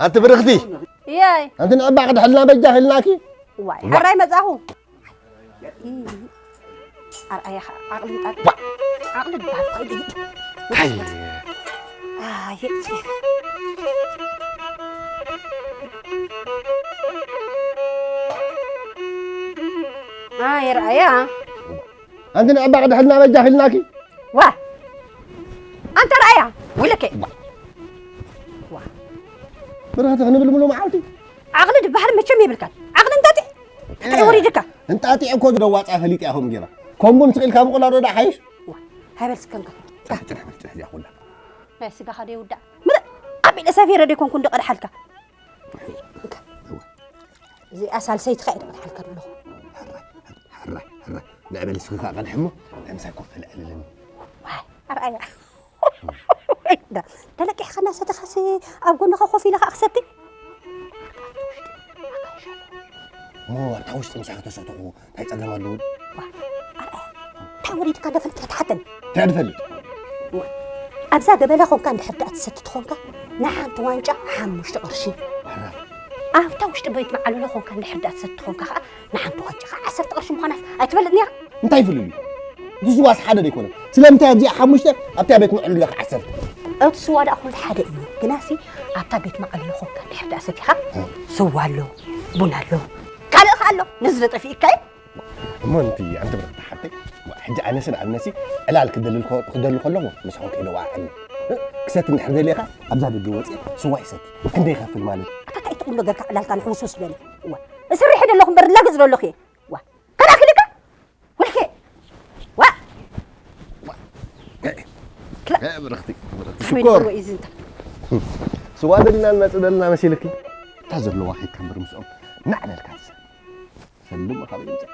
ኣንቲ ብርኽቲ፣ እየይ። ኣንቲ ንዕባ ክድሕልና በጃ ክልናኪ። ዋይ፣ ሕራይ መጻኹ። ኣርኣያ ኸ ዓቕሊ ምጣጥ። ዓቕሊ ድበሃል እኮ እዩ። ታይ? ኣየ። ኣየ፣ ኣርኣያ። ኣንቲ ንዕባ ክድሕልና በጃ ክልናኪ። ዋ። ኣንተ ኣርኣያ፣ ውልከ። ዋ። ብርኽቲ ክንብል ምሉ መዓልቲ። ዓቕሊ ድበሃል መቸም የብልካን። ዓቕሊ እንታጢ? እንታይ ወሪድካ? እንጣጢዕ እኮ ደዋፃ ፈሊጥ እያ ከምኡ ገይራ። ከምኡ ንስቕ ኢልካ ምቑላዶ ደኣ ሓይሽ? ዋ፣ ሃይበል ስከንካ። ጭርሕ፣ ጭርሕ፣ ጭርሕ እዚኣ ኩላ። ናይ ስጋኻ ዶ ይውዳእ? ምረ ኣቢለ ሰፊረ ዶ ይኮንኩ እንዶ ቀድሓልካ? እንካ። እዋ። እዚኣ ሳልሰይቲ ከ እየ ቀድሓልካ ዘለኹ። ሕራይ፣ ሕራይ፣ ሕራይ። ንዕበል እስኺ ከኣ ቀድሕሞ፣ ናይ ምሳይ ኮፍ በል ዕልልኒ። ዋይ፣ ኣርኣያ። ዳ፣ ተለቂሕካ እናሰተኻሲ ኣብ ጎንኻ ኮፍ ኢለ ከኣ ክሰቲ? እሞ ኣብታ ውሽጢ ምሳኺ ተሰተኹ እንታይ ጸገም ኣለዎ? ዋ፣ ኣርኣያ፣ እንታይ ወሪድካ ደፈልጥ ክትሓተኒ? እንታይ ድፈልጥ? ዋ፣ ኣብዛ ገበላ ኾንካ እንድሕር ደኣ ትሰቲ ትኾንካ፣ ንሓንቲ ዋንጫ ሓሙሽተ ቅርሺ። ሕራይ። ኣብታ ውሽጢ ቤት መዓልሎ ኾንካ እንድሕር ደኣ ትሰቲ ትኾንካ ኸኣ፣ ንሓንቲ ዋንጫ ኸዓ ዓሰርተ ቅርሺ ምዃና ኣይትፈልጥን ኢኻ? እንታይ ይፍልልዩ? እቲ ስዋስ ሓደ ዶ ኣይኮነን? ስለምንታይ ኣብዚኣ ሓሙሽተ ኣብታ ቤት መዕልሎ ኸዓ ዓሰርተ? እቲ ስዋ ደኣ ኩሉ ሓደ እዩ። ግናሲ ኣብታ ቤት መዕልሎ ኾንካ እንድሕር ደኣ ሰቲኻ፣ እ። ስዋ ኣሎ፣ ቡን ኣሎ፣ ካልእ ኸዓ ኣሎ። ነዚ ዶ ጠፊእካ እዩ? እሞ እንቲ ኣንቲ ብርኽቲ ሓብተይ፣ ሕጂ ኣነሲ ንኣብነትሲ ዕላል ክደሊ ከ-፣ ክደሊ ከለኹ ንስኹም ከይደዋዕዕኒ። እ? ክሰቲ እንድሕር ደልየ ኸዓ ኣብዛ ደገ ወፅየ ስዋ ይሰቲ። ክንደይ ይኸፍል ማለት እዩ? ኣታ እንታይ ትቕም ነገርካ ዕላልካ ንሕውስውስ በለ። እዋ፣ እስርሒ ደለኹ እምበር ላግጽ ደለኹ እየ። ዋ፣ ከላኪልካ? ወልኬ። ዋ። ዋ። ክላ- እ፣ ብርኽቲ፣ ብርኽቲ። ከመይ ሽኮር። ንብሎ እዩ ዝንታ? ስዋ ደሊና ንመጽእ ደልና መሲልኪ? እታ ዘለዋ ኬድካ እምበር ምስኦም ናዕ በልካ ትሰ-፣ ሰልሞ ካበይ ይምጻእ?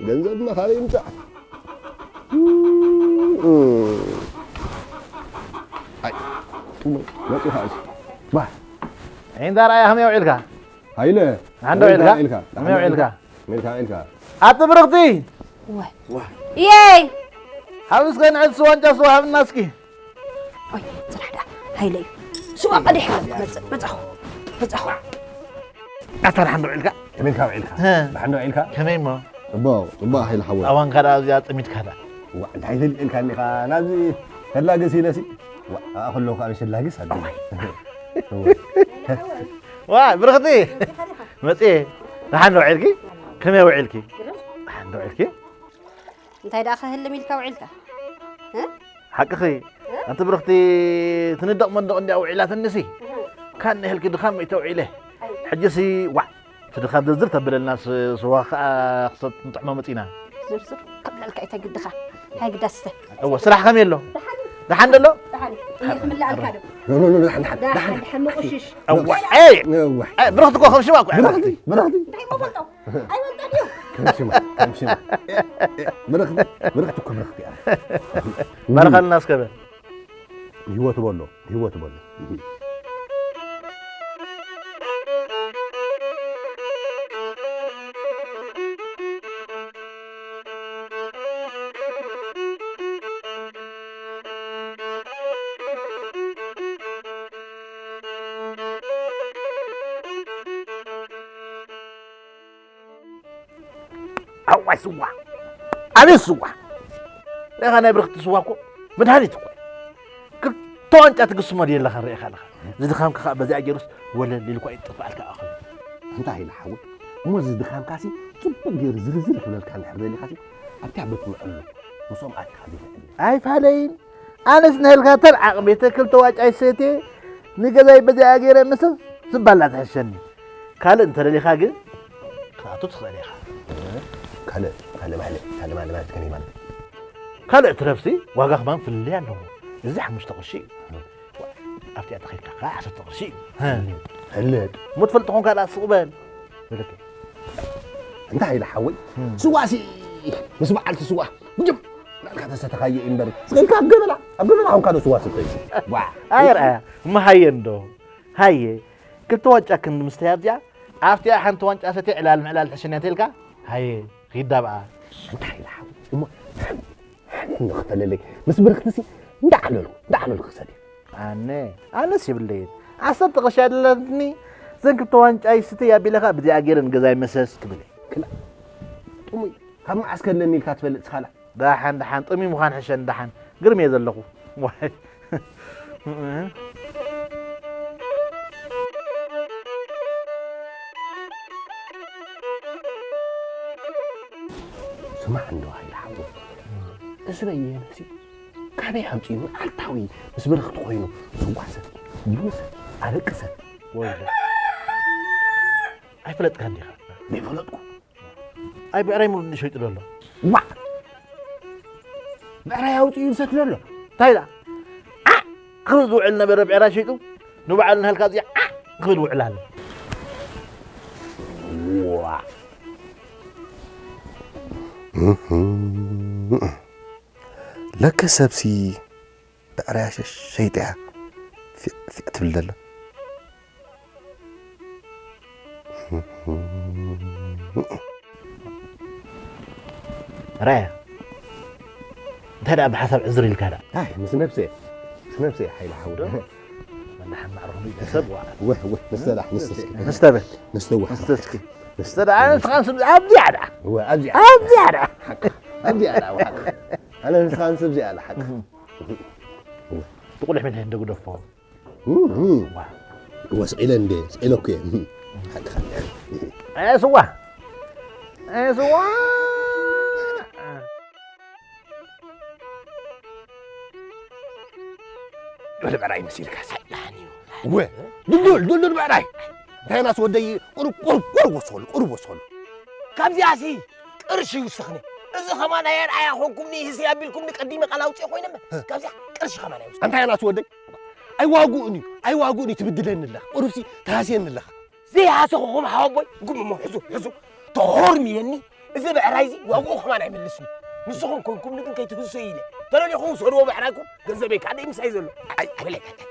ገንዘብና ካበይ ይምጻእ? ኣይ፣ መጺኡ ኸኣ እዚ። ባ። እንታይ ርኣያ ከመይ ውዒልካ? ሃይለ፣ ሓንዶ ከመይ ዒልካ? ኢልካ? ከመይ ዒልካ? ከመይ ኢልካ? ኣቲ ብርኽቲ! ዋይ። ዋይ። የይ! ሃብ እስከ ንዕድ ስዋ ዋንጫ ስዋ ሃብና እስኪ። ኦይ፣ ጽናሕ ደኣ፣ ሃይለ እዩ። ስዋ ቀዲሕ ክመጽእ፣ መጻኹ፣ መጻኹ። ኣታ ደሓን ዶ ውዒልካ? ከመይ ኢልካ ውዒልካ? ሀ። ደሓን ዶ ውዒልካ? ከመይ እሞ? ጽቡቕ፣ ጽቡቕ ሃይለ ሓወይ። ኣዋንካ ደኣ ኣብዚኣ ጠሚትካ ደኣ። ዋ፣ እንታይ ትልዕልካ እኒኻ? ናብዚ ፈላግስ ኢለሲ። ዋ፣ ኣኣ ከለኹ ከኣ ምሽ ላግስ ኣቢሉ። ዋ፣ ብርኽቲ! መጽኤ፣ ደሓን ዶ ውዒልኪ? ከመይ ውዒልኪ? ደሓን ዶ ውዒልኪ? እንታይ ደኣ ክህልም ኢልካ ውዒልካ? ሓቅኺ። ኣንቲ ብርኽቲ፣ ትንደቕ መንደቕ እንዲያ ውዒላትንሲ። ካን ንህልኪ ድኻም እተውዒለ። ሕጂሲ ዋዕ፣ እቲ ድኻም ዝርዝር ተብለልና፣ ስዋ ከዓ ክሰብ ንጥዕሞ መፂና። ዝርዝር ከብለልካ እተ ግድኻ። ሃይ ግዳስተ። እወ፣ ስራሕ ከመይ ኣሎ? ደሓን ደሎ? ደሓን። እየ ክምልኣልካ ዶ? ኖ፣ ኖ፣ ኖ፣ ደሓን፣ ደሓን፣ ደሓን፣ ደሓን። ደሓን፣ መቑሽሽ። እወ፣ ኤይ! እወ። ኤይ፣ ብርኽቲ እኮ ከም ሽማ እኮ እያ። ብርኽቲ፣ ብርኽቲ። እንታይ እኮ ፈልጦ? ኣይፈልጦን እዩ። ከም ሽማ፣ ከም ሽማ። ብርኽቲ፣ ብርኽቲ እኮ ብርኽቲ እያ። ባርኻልና እስከ በል። ህይወት በሎ፣ ህይወት በሎ። ኣዋይ ስዋ! ኣቤት ስዋ! ሪኢኻ ናይ ብርኽቲ ስዋ እኮ መድሃኒት እኮ እዩ። ክልተ ዋንጫ ትግስሞ ድየ ኣለኻ ሪኢኻ ኣለኻ። እዚ ድኻምካ ኸኣ በዚኣ ገይሩስ ወለል ኢሉ እኳ ይጥፍኣልካ ኣኽሉ። እንታይ ኢለ ሓወይ? እሞ እዚ ድኻምካሲ ጽቡቕ ገይሩ ዝርዝር ክብለልካ እንድሕር ደሊኻሲ ኣብታ ቤት ምዕሉ ምስኦም ኣቲኻ ዘይትዕልል። ኣይፋለይን። ኣነስ ንህልካ ተር ዓቕመይ ክልተ ዋንጫ ይሰትየ ንገዛይ በዚኣ ገይረ ምስዝ ዝባላ ትሕሸኒ። ካልእ እንተደሊኻ ግን ክትኣቱ ትኽእል ኢኻ። ካልእ፣ ካልእ ማለት፣ ካልእ ማለት፣ ማለት ከመይ ማለት? ካልእ ትረፍሲ ዋጋ ከማን ፍልልይ ኣለዎ። እዚ ሓሙሽተ ቅርሺ እዩ። ኣብቲኣ ተኸድካ ከዓ ዓሰርተ ቅርሺ እዩ። ሕልጥ። እሞ ትፈልጥ ኾንካ ደኣ ስቕ በል። በለከ። እንታይ ኢለ ሓወይ? እም። ስዋሲ ምስ በዓልቲ ስዋ ጉጅም ናልካ ተሰተኻዮ እዩ እምበር፣ ስቕ ኢልካ ኣብ ገበላ፣ ኣብ ገበላ ኾንካ ዶ ስዋ ሰተዩ? ዋ። ኣይ ርኣያ፣ እሞ ሃየ እንዶ። ሃየ፣ ክልተ ዋንጫ ክንዲ ምስተይ ኣብዚኣ፣ ኣብቲኣ ሓንቲ ዋንጫ ሰትየ ዕላል ምዕላል ሕሽነት ኢልካ፣ ሃየ፣ ኺድ ኣብኣ። እንታይ ኢለ ሓወይ? እሞ ሓንቲ ንኽፈለለይ፣ ምስ ብርኽትሲ እንዳዕለልኩ፣ እንዳዕለልኩ ክሰድ እየ። ኣነ፣ ኣነስ የብለይን። ዓሰርተ ቅርሺ ኣለትኒ፣ ዘን ክልተ ዋንጫ ይስትይ ኣቢለ ኸኣ ብዚኣ ገይረ ንገዛይ መሰስ ክብል እየ። ክላ፣ ጥሙይ፣ ካብ መዓስ ከለኒ ኢልካ ትፈልጥ ስኻላ? ደሓን፣ ደሓን፣ ጥሙይ ምዃን ሕሸኒ ደሓን። ግርም እየ ዘለኹ። ዋይ። ስማዕ እንዶ ሃይለ ሓወይ፣ እዚ በየነሲ ካበይ ኣምጺኡ መዓልታዊ ምስ ብርኽቲ ኮይኑ ስዋ ሰቲ፣ ቡን ሰቲ፣ ኣረቂ ሰቲ። ወይለ። ኣይፈለጥካን ዲኻ? ዘይፈለጥኩ። ኣይ ብዕራይ ሙሉ እንዲ ሸይጡ ዘሎ። ዋዕ! ብዕራይ ኣውጺኡ ይሰቲ ዘሎ። እንታይ ኢላ? ዓዕ ክብል ዝውዕል ነበረ ብዕራይ ሸይጡ። ንባዕሉ ንሃልካ እዚኣ ዓዕ ክብል ውዕል ኣሎ። ዋዕ! ለከ ሰብሲ ብዕራይ ሸ-፣ ሸይጠያ ፊዕ ፊዕ ትብል ዘላ። ራያ፣ እንታይ ደኣ ብሓሳብ ዕዝር ኢልካ ደኣ? ኣይ፣ ምስ ነብሰይ፣ ምስ ነብሰይ ሓይሊ ሓው። ዶ? መናሓን ማዕረ ኹም ቤተሰብ ዋ። ወህ፣ ወህ፣ ንስተ ደኣ፣ ንስተ እስኪ። ንስተ በል። ንስተ ወህ። ንስተ እስኪ። ንስተ ደኣ፣ ኣነ ንስኻን ስም ኣብዚኣ ደኣ። ወ፣ ኣብዚኣ። ኣብዚኣ ደኣ። ሓቅ። ኣብዚኣ ደኣ፣ ሓቅ። ኣነ ንስኻን ስም ኣብዚኣ ደኣ፣ ሓቅ። እህ። ብቑልሕ ምን እንደግደፎ። እም፣ እም። ዋ። እወ፣ ስቕ ኢለ እንደ፣ ስቕ ኢለ እኮ እየ። እም። ሓቅኻ። ኣየ ስዋ። ኣየ ስዋ። ዶ ብዕራይ መሲልካ ሳይ። ደሓን እዩ። ወ፣ ዱልዱል፣ ዱልዱል ብዕራይ። እንታይ ናስ ወደይ፣ ቁሩብ፣ ቁሩብ፣ ቁሩብ ወስኸሉ፣ ቁሩብ ወስኸሉ። ካብዚኣሲ ቅርሺ ይውስኽኒ። እዚ ኸማን ኣየርኣያ ኾንኩምኒ፣ ህስይ ኣቢልኩምኒ፣ ቀዲመ ቃል ኣውፅኤ ኮይነ እምበር፣ እ። ካብዚኣ ቅርሺ ኸማን ኣይውስኽ። ኣንታይ ናስ ወደይ? ኣይዋግኡን እዩ፣ ኣይዋግኡን እዩ ትብድለኒ ኣለኻ። ቁሩብሲ ትሃስየኒ ኣለኻ። ዘይሃሰኹኹም ሓወቦይ፣ ጉም እሞ ሕዙ፣ ሕዙ። ተኾርምየኒ፣ እዚ ብዕራይ እዚ ዋግኡ ኸማን ኣይምልስን እዩ። ንስኹም ኮንኩምኒ ግን ከይትህስዩ ኢለ። ተደሊኹም ውሰድዎ ብዕራይኩም፣ ገንዘበይ ከዓ ደይ ምሳይ ዘሎ። ኣይ፣ ኣይ፣ ኣይ፣ ኣይ፣ ኣይ፣ ኣይ።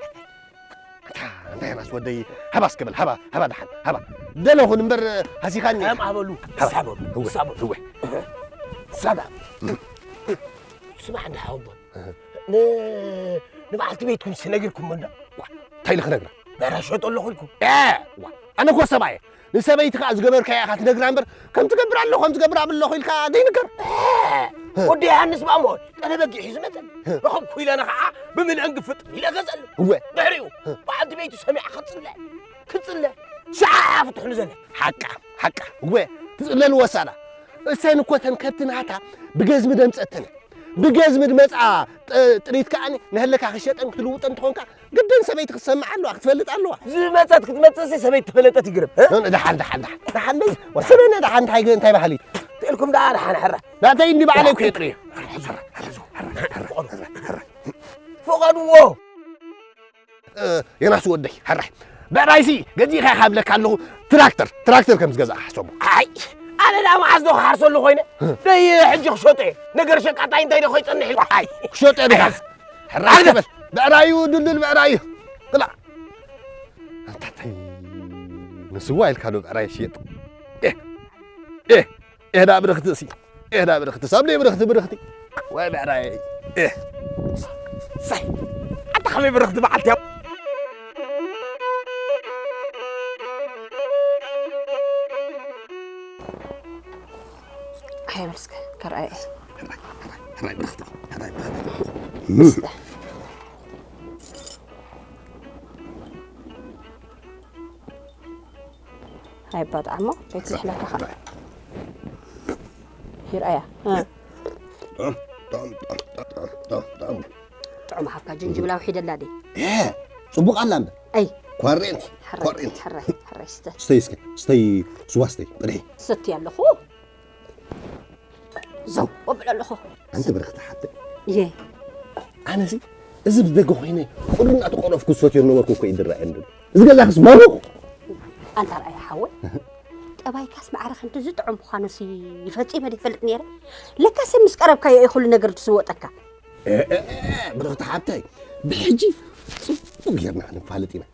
ኣታ፣ እንታይ ናስ ወደይ፣ ሃባ እስከ በል፣ ሃባ፣ ሃባ ደሓን፣ ሃባ። ደለኹን እምበር፣ ሃሲኻኒ። ከም ኣበሉ፣ ሃባ። ሳበሉ፣ እወ፣ ሳበሉ። እወ። ሳባ። ስማዕ እንዳ ሓወቦይ። እህ። ን-፣ ንበዓልቲ ቤትኩም ስነግርኩም እንዳ። ዋ፣ እንታይ ኢለ ክነግራ? በራ ሸጦ ኣለኹ ኢልኩም። እ፣ ዋ፣ ኣነ እኮ ሰብኣየ። ንሰበይቲ ከኣ ዝገበርካያ ኢኻ ትነግራ እምበር፣ ከም ትገብር ኣለኹ፣ ከም ትገብር ኣብ ኣለኹ ኢልካ ዘይንገር። እ፣ ወዲ ዮሃንስ ብኣሞ ቀለ በጊዕ ሒዙ መጸ። እ። ረኸብኩ ኢለ ኣነ ኸዓ ብምልአን ግፍጥ ኢለ ገጸሉ። እወ። ድሕሪኡ እ። በዓልቲ ቤቱ ሰሚዓ ክትጽለ፣ ክትጽለ። ሸዓ ፍትሑ ንዘለ። ሓቃ፣ ሓቃ። እወ፣ ትጽለልዎ ሳላ። እሰን እኮ ተን ከብቲ ናታ ብገዝሚ ደምጸተን። ብገዝሚ ዝመጽኣ ጥ- ጥሪት ከኣ ንህለካ ክሸጠን ክትልውጠን እንተኾንካ ግድን ሰበይቲ ክትሰምዕ ኣለዋ ክትፈልጥ ኣለዋ። ዝመጸት ክትመጽእሲ ሰበይቲ ተፈለጠት ይግርም እ? ደሓን ደሓን ደሓን ደሓን በይ። ስበነ ደሓን እንታይ እንታይ ባህሊ ትእልኩም ደኣ ደሓን ሕራ ናተይ እንዲ ባዕለይ ኩየ ጥሪዮ። ፍቐድዎ። ዮናስ ወደይ ሕራይ ብዕራይሲ ገዚእኻ ኢኻ ብለካ ኣለኹ። ትራክተር ትራክተር ከም ዝገዛእ ሓሰቡ። ኣይ ኣነ ደኣ መዓዝ ዶ ክሓርሰሉ ኮይነ ደይ ሕጂ ክሸጦ እየ። ነገር ሸቃጣይ እንታይ ዶ ከይጸንሕ ኢልኳ ኣይ ክሸጦ እየ ዲኻ? ሕራይ ትበል ብዕራዩ ድልድል ብዕራዩ። ክላ እንታተይ ንስዋ ኢልካ ዶ ብዕራይ ሽየጥ? ኤ ኤ ኤዳ ብርኽቲ እሲ ኤዳ ብርኽቲ ሳብ ደይ ብርኽቲ ብርኽቲ ወይ ብዕራይ። ኤ ሳይ ኣታ ከመይ ብርኽቲ በዓልቲ እያ። ኣይ መስከ ከርኣየ ሕራይ ብርኽቲ ሕራይ ብርኽቲ። ኣይባጣዕሞ ከይትስሕለካ ከ ይርኣያ። ጥዑም ሃብካ ጅንጅብል ኣውሒደላ ደ። ጽቡቕ ኣላ እምበር ኣይ ኮሬንቲ ኮሬንቲ። ሕራይ ስተ ስተይ እስከ ስተይ ስዋ ስተይ ቅድሒ ሰቲ ኣለኹ። ዘው ወብል ኣለኹ። ኣንቲ ብርኽቲ ሓብተይ እየ። ኣነሲ እዚ ብደገ ኮይነ ቁሪ እናተቆረፍኩ ዝሰትዮ ነበርኩ እኮ ይድረአኒ ዘሎ። እዚ ገዛኽስ መሩቕ። ኣንታ ርኣይ ሓወይ፣ ጠባይካስ ማዕረ ከምቲ ዝጥዑም ምዃኑሲ ፈጺመ ዘይፈልጥ ነይረ። ለካሲ ምስ ቀረብካዮ እዩ ኩሉ ነገር ዝስወጠካ። ብርኽቲ ሓብተይ ብሕጂ ጽቡቕ ጌርና ክንፋለጥ ኢና።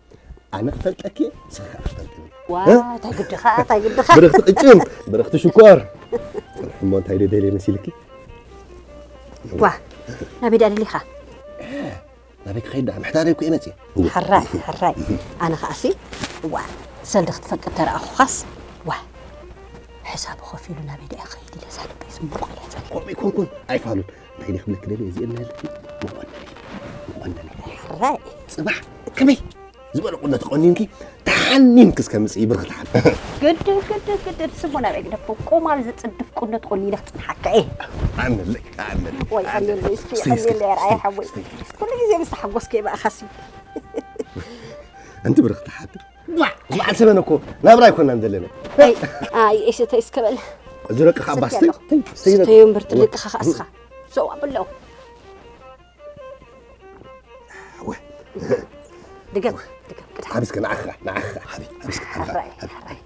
ኣነ ክፈልጠኪ ንስኺ ከዓ ክፈልጥኒ። ዋ እንታይ ግድኻ እንታይ ግድኻ። ብርኽቲ ቅጭን ብርኽቲ ሽኮር። እሞ እንታይ ደደልየ መሲልኪ? ዋ ናበይ ደኣ ደሊኻ? ናበይ ክኸይድ ደኣ ምሕዳረይ እኮ እየ መፅየ። ሕራይ ሕራይ ኣነ ከዓሲ ዋ ሰልዲ ክትፈቅድ ተረኣኹኻስ ዋ ሕሳቡ ከፊሉ ናበይ ደኣ ክኸይድ ኢለ እዛ ልበይ ስምርቕ ኢለ ፀኒሐ። ከምኡ ይኮንኩን ኣይፋሉን እንታይ ደ ክብለኪ ደልየ እዚኤን ናይ ልቢ መቆነኒ መቆነኒ ሕራይ ፅባሕ ከመይ ዝበለ ቁኖ ተቆኒንኪ ተሓኒንኪ እስከ ምፅኢ ብርኽቲ ሓብተይ። ግድፍ ግድፍ ግድፍ ስሙ ናበይ ግደፎ ቁማል ዝፅድፍ ቁኖ ተቆኒነ ክፅንሓካ እየ። ኣነለይ ኣነለይ ወይ ቀኒለይ እስኪ ቀኒለይ ኣርኣይ ሓወይ ኩሉ ግዜ ምስ ተሓጎስከ ይበኣኻሲ። ኣንቲ ብርኽቲ ሓብተይ ዋ ዝበዓል ሰበን እኮ ናብራ ኣይኮናን ዘለና። ኣይ እሽተይ እስከ በል እዚ ደቅኻ ኣባ ስተይ ስተይ ስተይ እምበር ትልቅኻ ከኣ እስኻ ሰው ኣብለው። ድገም ድገም ቅድሓ ሓቢስከ ንዓኻ ንዓኻ ሓቢ ሓቢስከ ሓቢስከ ሓቢ ሓቢ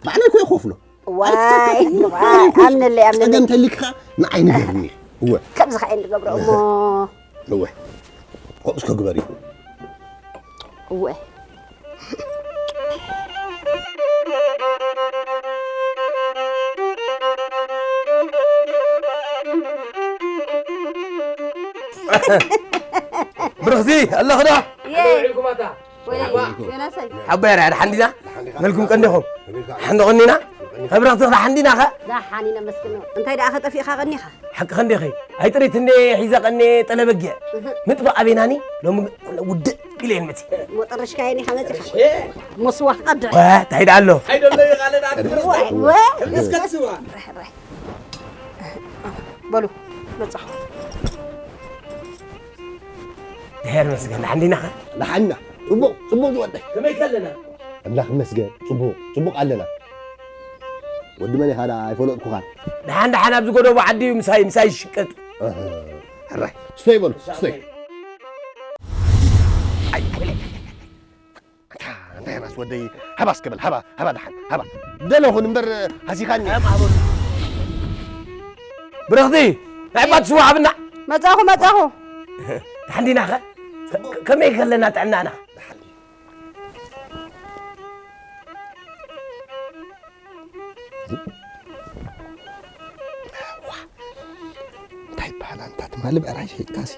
ባዕለይ ኮ ይኸፍሎ። ዋይ ዋይ ኣምነለይ ኣምነለይ ጸገም ተልክኻ ንዓይ ንገርኒ። እወ ከምዚ ኸዓ ንገብሮ እሞ እወ ከምኡስ ከግበር እዩ። እወ ብርኽቲ ኣለኽዳ ሓባይ ራያ ደሓን ዲና? መልኩም ቀንዲኹም ሓንዲ ቐኒና? ብርኽቲ ኸዳ ሓንዲና ኸ? ደሓን ኢና መስግን። እንታይ ደኣ ኸጠፊእኻ ቐኒኻ? ሓቂ ኸንዲኺ ኣይጥሪት እንደ ሒዘ ቐኒ ጠለበጊዕ ምጥፋእ ኣበይናኒ ሎሚ ውድእ ኢለ እየ መፂ። ሞጠረሽካየን ኢኻ መፂኻ ሞስዋ ቐድሕ እንታይ ደኣ ኣሎ? በሉ መፃኹ። ድሕር መስገን ደሓን ዲና ኸ? ደሓንና ጽቡቕ ጽቡቕ ዝወደይ ከመይ ከለና? ኣምላኽ ይመስገን ጽቡቕ ጽቡቕ ኣለና። ወዲ መን ኢኻ ደኣ ኣይፈለጥኩኻን። ደሓን ደሓን ኣብዚ ጎደቦ ዓዲ እዩ ምሳይ ምሳይ ይሽቅጥ። ሕራይ ስተይ በሉ ስተይ። ኣታ እንታይ ራስ ወደይ ሃባ እስከ በል ሃባ ሃባ ደሓን ሃባ ደለኹን እምበር ሃሲኻኒ። ብረኽቲ ናይ ባት ስዋ ሃብና። መጻኹ መጻኹ። ደሓን ዲና ኸ? ከመይ ከለና ጥዕናና? እንታይ ይበሃል ኣንታ ትማሊ ብዕራይ ሸይጥካሲ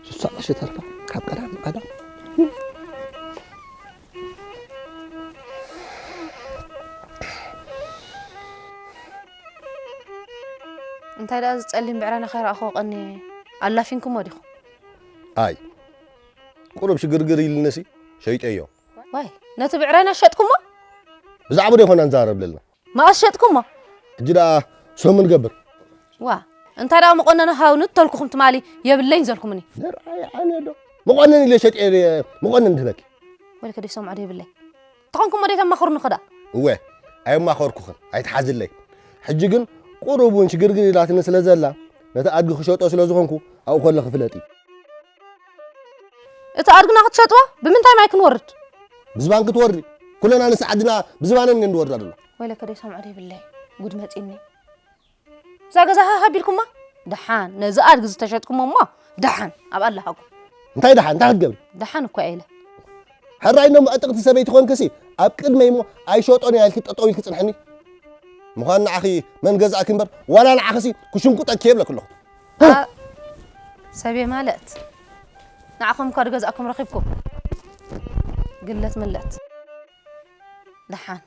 ስሳ ቅርሺ ተርፋ ካብ ቀዳም ቀዳም። እንታይ ደኣ ዝጸሊም ብዕራና ከይረኣኹ ቀኒ ኣላፊንኩሞ ዲኹም? ኣይ ቁሩብ ሽግርግር ኢልንሲ ሸይጠዮ። ዋይ ነቲ ብዕራና ሸጥኩሞ? ብዛዕባ ዶ ይኾና ንዛረብ ለልና? መኣስ ሸጥኩሞ? ሕጂ ደኣ ሰሙን ገብር። ዋ እንታይ ደኣ መቆነኒ ሃውኒ ተልኩኹም ትማሊ የብለይን ዘልኩምኒ። ንርኣይ ኣነ ዶ መቆነኒ ኢለ ሸጥ መቆነኒ ትበኪ። ወልከ ደይ ሰምዖ ደይብለይ። ተኾንኩም ወደይ ተማኽሩኒ ኸዳ። እወ ኣየማኸርኩኽን ኣይትሓዝለይ። ሕጂ ግን ቁሩብ እውን ሽግርግር ኢላትኒ ስለ ዘላ ነቲ ኣድጊ ክሸጦ ስለ ዝኾንኩ ኣብኡ ከለኺ ፍለጢ። እቲ ኣድግና ክትሸጥዋ ብምንታይ ማይ ክንወርድ? ብዝባን ክትወርዲ ኩለና ንስ ዓድና ብዝባነን እየን ዝወርዳ ዘሎ። ወይለከ ደይ ሰምዖ ደይብለይ ጉድ መፂኒ። እዛ ገዛ ሃሃቢልኩማ ደሓን ነዚ ኣድጊ ዝተሸጥኩሞ እሞ ደሓን ኣብ ኣለሃኩም። እንታይ ደሓን እንታይ ክትገብሪ? ደሓን እኳ ኢለ። ሕራይ እኖ ምዕጥቕቲ ሰበይቲ ኮንክሲ ኣብ ቅድመይ እሞ ኣይሸጦን እያ ኢልኪ ጠጠው ኢልኪ ፅንሕኒ። ምዃን ንዓኺ መን ገዛእኪ እምበር ዋላ ንዓኽሲ ክሽንቁጠኪ የብለኪ ኣለኹ። ሰብየ ማለት ንዓኹም እኳ ድገዛእኩም ረኺብኩም ግለት ምለት። ደሓን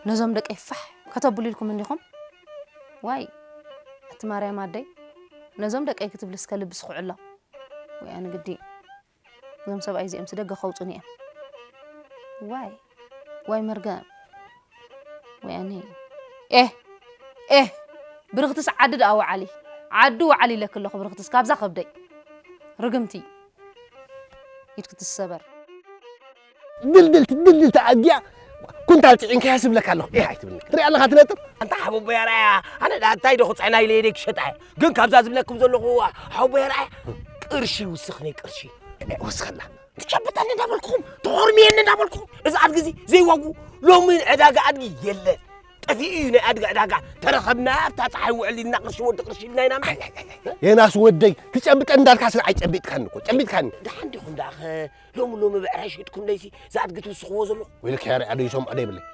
ነዞም ደቀይ ፋሕ ከተብሉ ኢልኩም እንዲኹም። ዋይ ኣቲ ማርያም ኣደይ ነዞም ደቀይ ክትብሊ እስከ ልብስ ኩዕሎም። ወይ ኣነ ግዲ እዞም ሰብኣይ እዚኦም ስደገ ከውፁኒ እዮም። ዋይ ዋይ መርገም ወይ ኣነ ኤህ ኤህ ብርኽትስ ዓዲ ደኣ ወዓሊ ዓዲ ወዓሊ ኢለኪ ኣለኹ ብርኽትስ ካብዛ ከብደይ ርግምቲ ኢድኪ ትሰበር። ድልድልቲ ድልድልቲ ኣድጊያ ኩንታል ፅዒንካያ ስብለካ ኣለኹ። ኢህ ኣይትብልኒ። ትሪኣ ኣለኻ ትነጥር። ኣንታ ሓቦቦይ ኣርኣያ ኣነ ደኣ እንታይ ዶ ክፅዕና ኢለ ኢለ ክሸጣ እየ። ግን ካብዛ ዝብለኩም ዘለኹ ሓቦቦይ ኣርኣያ ቅርሺ ይውስኽኒ ቅርሺ። ወስኸላ። ትጨብጠኒ እንዳበልኩኹም ትኾርምየኒ እንዳበልኩኹም እዚ ኣድጊ እዚ ዘይዋጉ ሎሚ ዕዳጋ ኣድጊ የለን። ጠፊኡ እዩ ናይ ኣድጊ ዕዳጋ ተረኸብና ኣብታ ፀሓይ ውዕል ኢልና ቅርሺ ወዲ ቅርሺ ኢልና ኢና። የናስ ወደይ ትጨብጠ እንዳልካ ስለ ኣይጨቢጥካኒ እኮ ጨቢጥካኒ። ደሓን ዲኹም ደኣኸ ሎሚ ሎሚ ብዕራይ ሸይጥኩም ደይሲ ዝኣድጊ ትውስኽዎ ዘለኹም። ወይልካ ያሬ ኣደ ይሰምዖ ደይብለይ።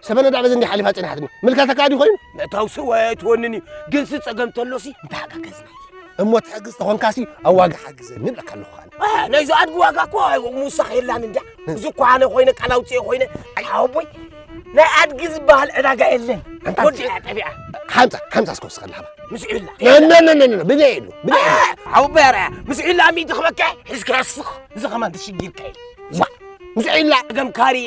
ሰበነ ዳዕበ ዘንዲ ሓሊፋ ጽንሓትኒ ምልካተካ ድዩ ኮይኑ? ምእታው ስወ ኣይትወንን እዩ ግንሲ ጸገም ተሎሲ እንተሓጋገዝና እየ። እሞ ትሕግዝ ተኾንካሲ ኣብ ዋጋ ሓግዘኒ እብለካ ኣለኹ። ኣነ ናይ ዝኣድጊ ዋጋ እኮ ምውሳኽ የላን እንድያ። እዚ እኮ ኣነ ኮይነ ቃል ኣውፅኤ ኮይነ ኣይ ሓወቦይ ናይ ኣድጊ ዝበሃል ዕዳጋ የለን። ወዲ ጠቢዓ ሓምሳ ሓምሳ እስከ ወስኸላ ሃባ ምስዒላ ነነነነ ብደይ ኢሉ ብደይ ኢሉ ሓወቦይ ኣርኣያ ምስዒላ ሚእቲ ክበካ ሒዝካ ስኽ እዚ ከማን ተሽጊርካ ኢሉ ዋ ምስዒላ ገምካሪ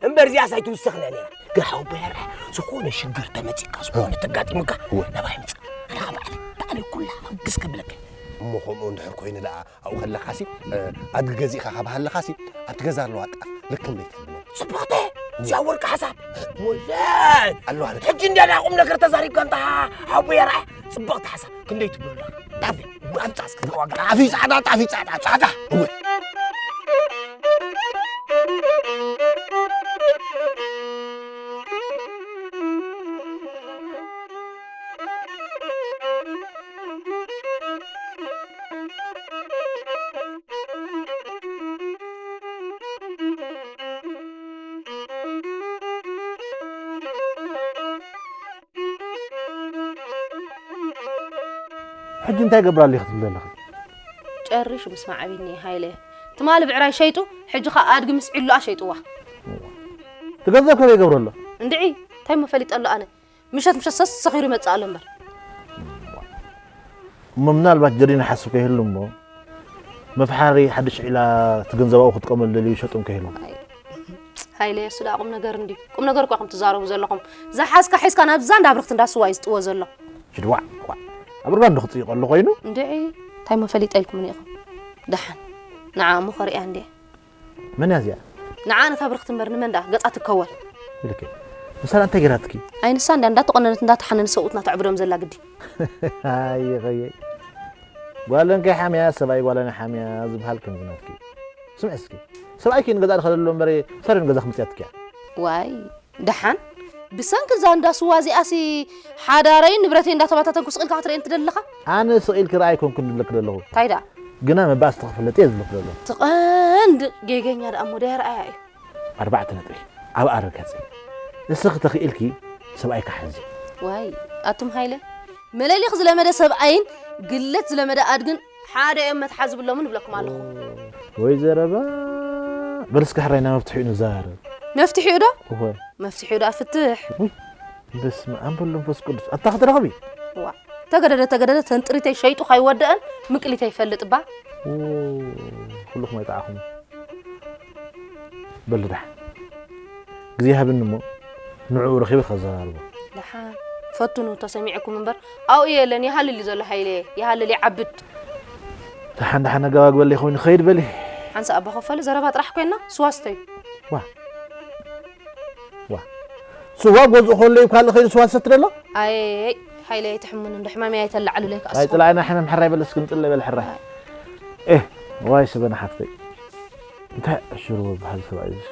እምበር እዚኣስ ኣይትውስኽና ነራ ግን ሓወቦይ ኣርኣያ ዝኾነ ሽግር ተመፂካ ዝኾነ ተጋጢሙካ ናባይ ምፃ ኣነ ከበዓለ በዓለይ ኩላ ግስ ከብለካ እሞ ከምኡ እንድሕር ኮይኑ ደኣ ኣብኡ ከለኻሲ ኣድጊ ገዚእኻ ካብ ሃለኻሲ ኣብቲ ገዛ ኣለዋ ጣፍ ልክም ዘይትብሎ ጽብቕቲ እዚኣ ወርቂ ሓሳብ ወላድ ኣለዋ ሕጂ እንዲያ ዳ ቁም ነገር ተዛሪብካ እንታ ሓቡ የርኣ ጽብቕቲ ሓሳብ ክንደይ ትብሎ ኣለኻ ጣፍ ኣምጻ እስከ ተዋጋ ጣፍ እዩ ጻዕዳ ጣፍ እዩ ጻዕዳ ጻዕዳ እወ ሕጂ እንታይ ገብራ ኣለኺ ትብሊ ኣለኺ? ጨሪሹ ምስማዕ ኣቢኒ ሃይለ ትማሊ ብዕራይ ሸይጡ ሕጂ ኸኣ ኣድጊ ምስ ዒሉኣ ሸይጥዋ። እቲ ገንዘብ ከመይ ይገብሮ ኣሎ? እንድዒ እንታይ እሞ ፈሊጠ ኣሎ ኣነ ምሸት ምሸት ሰስ ሰኺሩ ይመጽእ ኣሎ እምበር። እሞ ምናልባት ጀሪና ሓስብ ከይህሉ እሞ መፍሓሪ ሓድሽ ዒላ እቲ ገንዘብ ኣብኡ ክጥቀመሉ ደልዩ ይሸጡ እንከይህሉ። ሃይለ የሱ ደኣ ቁም ነገር እንድዩ ቁም ነገር እኳ ኢኹም ትዛረቡ ዘለኹም ዝሓዝካ ሒዝካ ናብዛ እንዳ ብርኽቲ እንዳ ስዋ እዩ ዝጥዎ ዘሎ። ሽድዋዕ ዋዕ ኣብ ርባ እንዶ ክፅይቕ ኣሎ ኮይኑ። እንድዒ እንታይ እሞ ፈሊጠ ኢልኩምኒ ኢኹም። ደሓን ንዓ እሞ ከርእያ እንድየ። መን እያ እዚኣ? ንዓ ነታ ብርኽቲ እምበር ንመን ደኣ ገጻ ትከወል? ኢልኪ። ንሳ እንታይ ገይራትኪ? ኣይ ንሳ እንድያ እንዳተቖነነት እንዳተሓነነት ሰብኡትና ተዕብዶም ዘላ ግዲ። ኣይ ኸየ። ጓለን ከይሓምያ ሰብኣይ ጓለን ሓምያ ዝበሃል ከምዚ ናትኪ። ስምዒ እስኪ። ሰብኣይኪ ንገዛ ድኸደሉ እምበር ሳሪ ንገዛ ክምፅያትኪ እያ። ዋይ ደሓን ብሰንኪ እዛ እንዳ ስዋ እዚኣሲ ሓዳረይን ንብረተይ እንዳተባታተንኩ ስቕ ኢልካ ክትርእየኒ ትደሊ ኣለኻ? ኣነ ስቕ ኢልኪ ረኣይ ኣይኮንኩን ዝብለኪ ዘለኹ። እንታይ ደኣ? ግና መባእስቲ ክፍለጥ እየ ዝብለኪ ዘለኹ። እቲ ቀንዲ ጌገኛ ደኣ እሞ ደይ ኣርኣያ እዩ። ኣርባዕተ ነጥቢ። ኣብኣ ርገፂ። እስኺ ተኽኢልኪ ሰብኣይኪ ሓዚ። ዋይ ኣቱም ሃይለ መለሊኽ ዝለመደ ሰብኣይን ግለት ዝለመደ ኣድግን ሓደ እዮም መትሓዚ ብሎምን እብለኩም ኣለኹ። ወይ ዘረባ በል እስከ ሕራይ ናብ መፍትሒኡ ንዛረብ። መፍትሒኡ ዶ? እወ። መፍትሒኡ ዶ ፍትሕ። ውይ በስመ ኣብ በል መንፈስ ቅዱስ ኣታ ክትረኽቢ። ዋ ተገደደ ተገደደ ተንጥሪተይ ሸይጡ ካይወደአን ምቅሊተይ ይፈልጥ እባ። ኩልኹም ኣይጠዓኹም። በል ደሓን ግዜ ሃብኒ እሞ ንዕኡ ረኺበ ከዘራርቦ። ደሓን ፈትኑ ተሰሚዕኩም እምበር ኣብኡ የለን። ይሃልል እዩ ዘሎ ሓይለ፣ ይሃልል ይዓብድ። ደሓን ደሓን ኣገባግበለይ ኮይኑ ኸይድ በሊ። ሓንሳ ኣባ ኸፈለ ዘረባ ጥራሕ ኮይና ስዋ ስተዩ። ዋ ዋ ስዋ ጎዝኡ ከሎ እዩ ካልእ ኸይዱ ስዋ ዝሰትደሎ። ኣይ ሓይለ ኣይትሕሙን እንዶ ሕማመይ ኣይተላዕሉለይ ከኣ ኣይ ስዋ። ጥላይና ሕመም ሕራይ በል እስኪ ምጥለ በል ሕራይ። ኤህ ዋይ ስበና ሓፍተይ። እንታይ ሽሮ በሃል ሰብኣይ እዚ።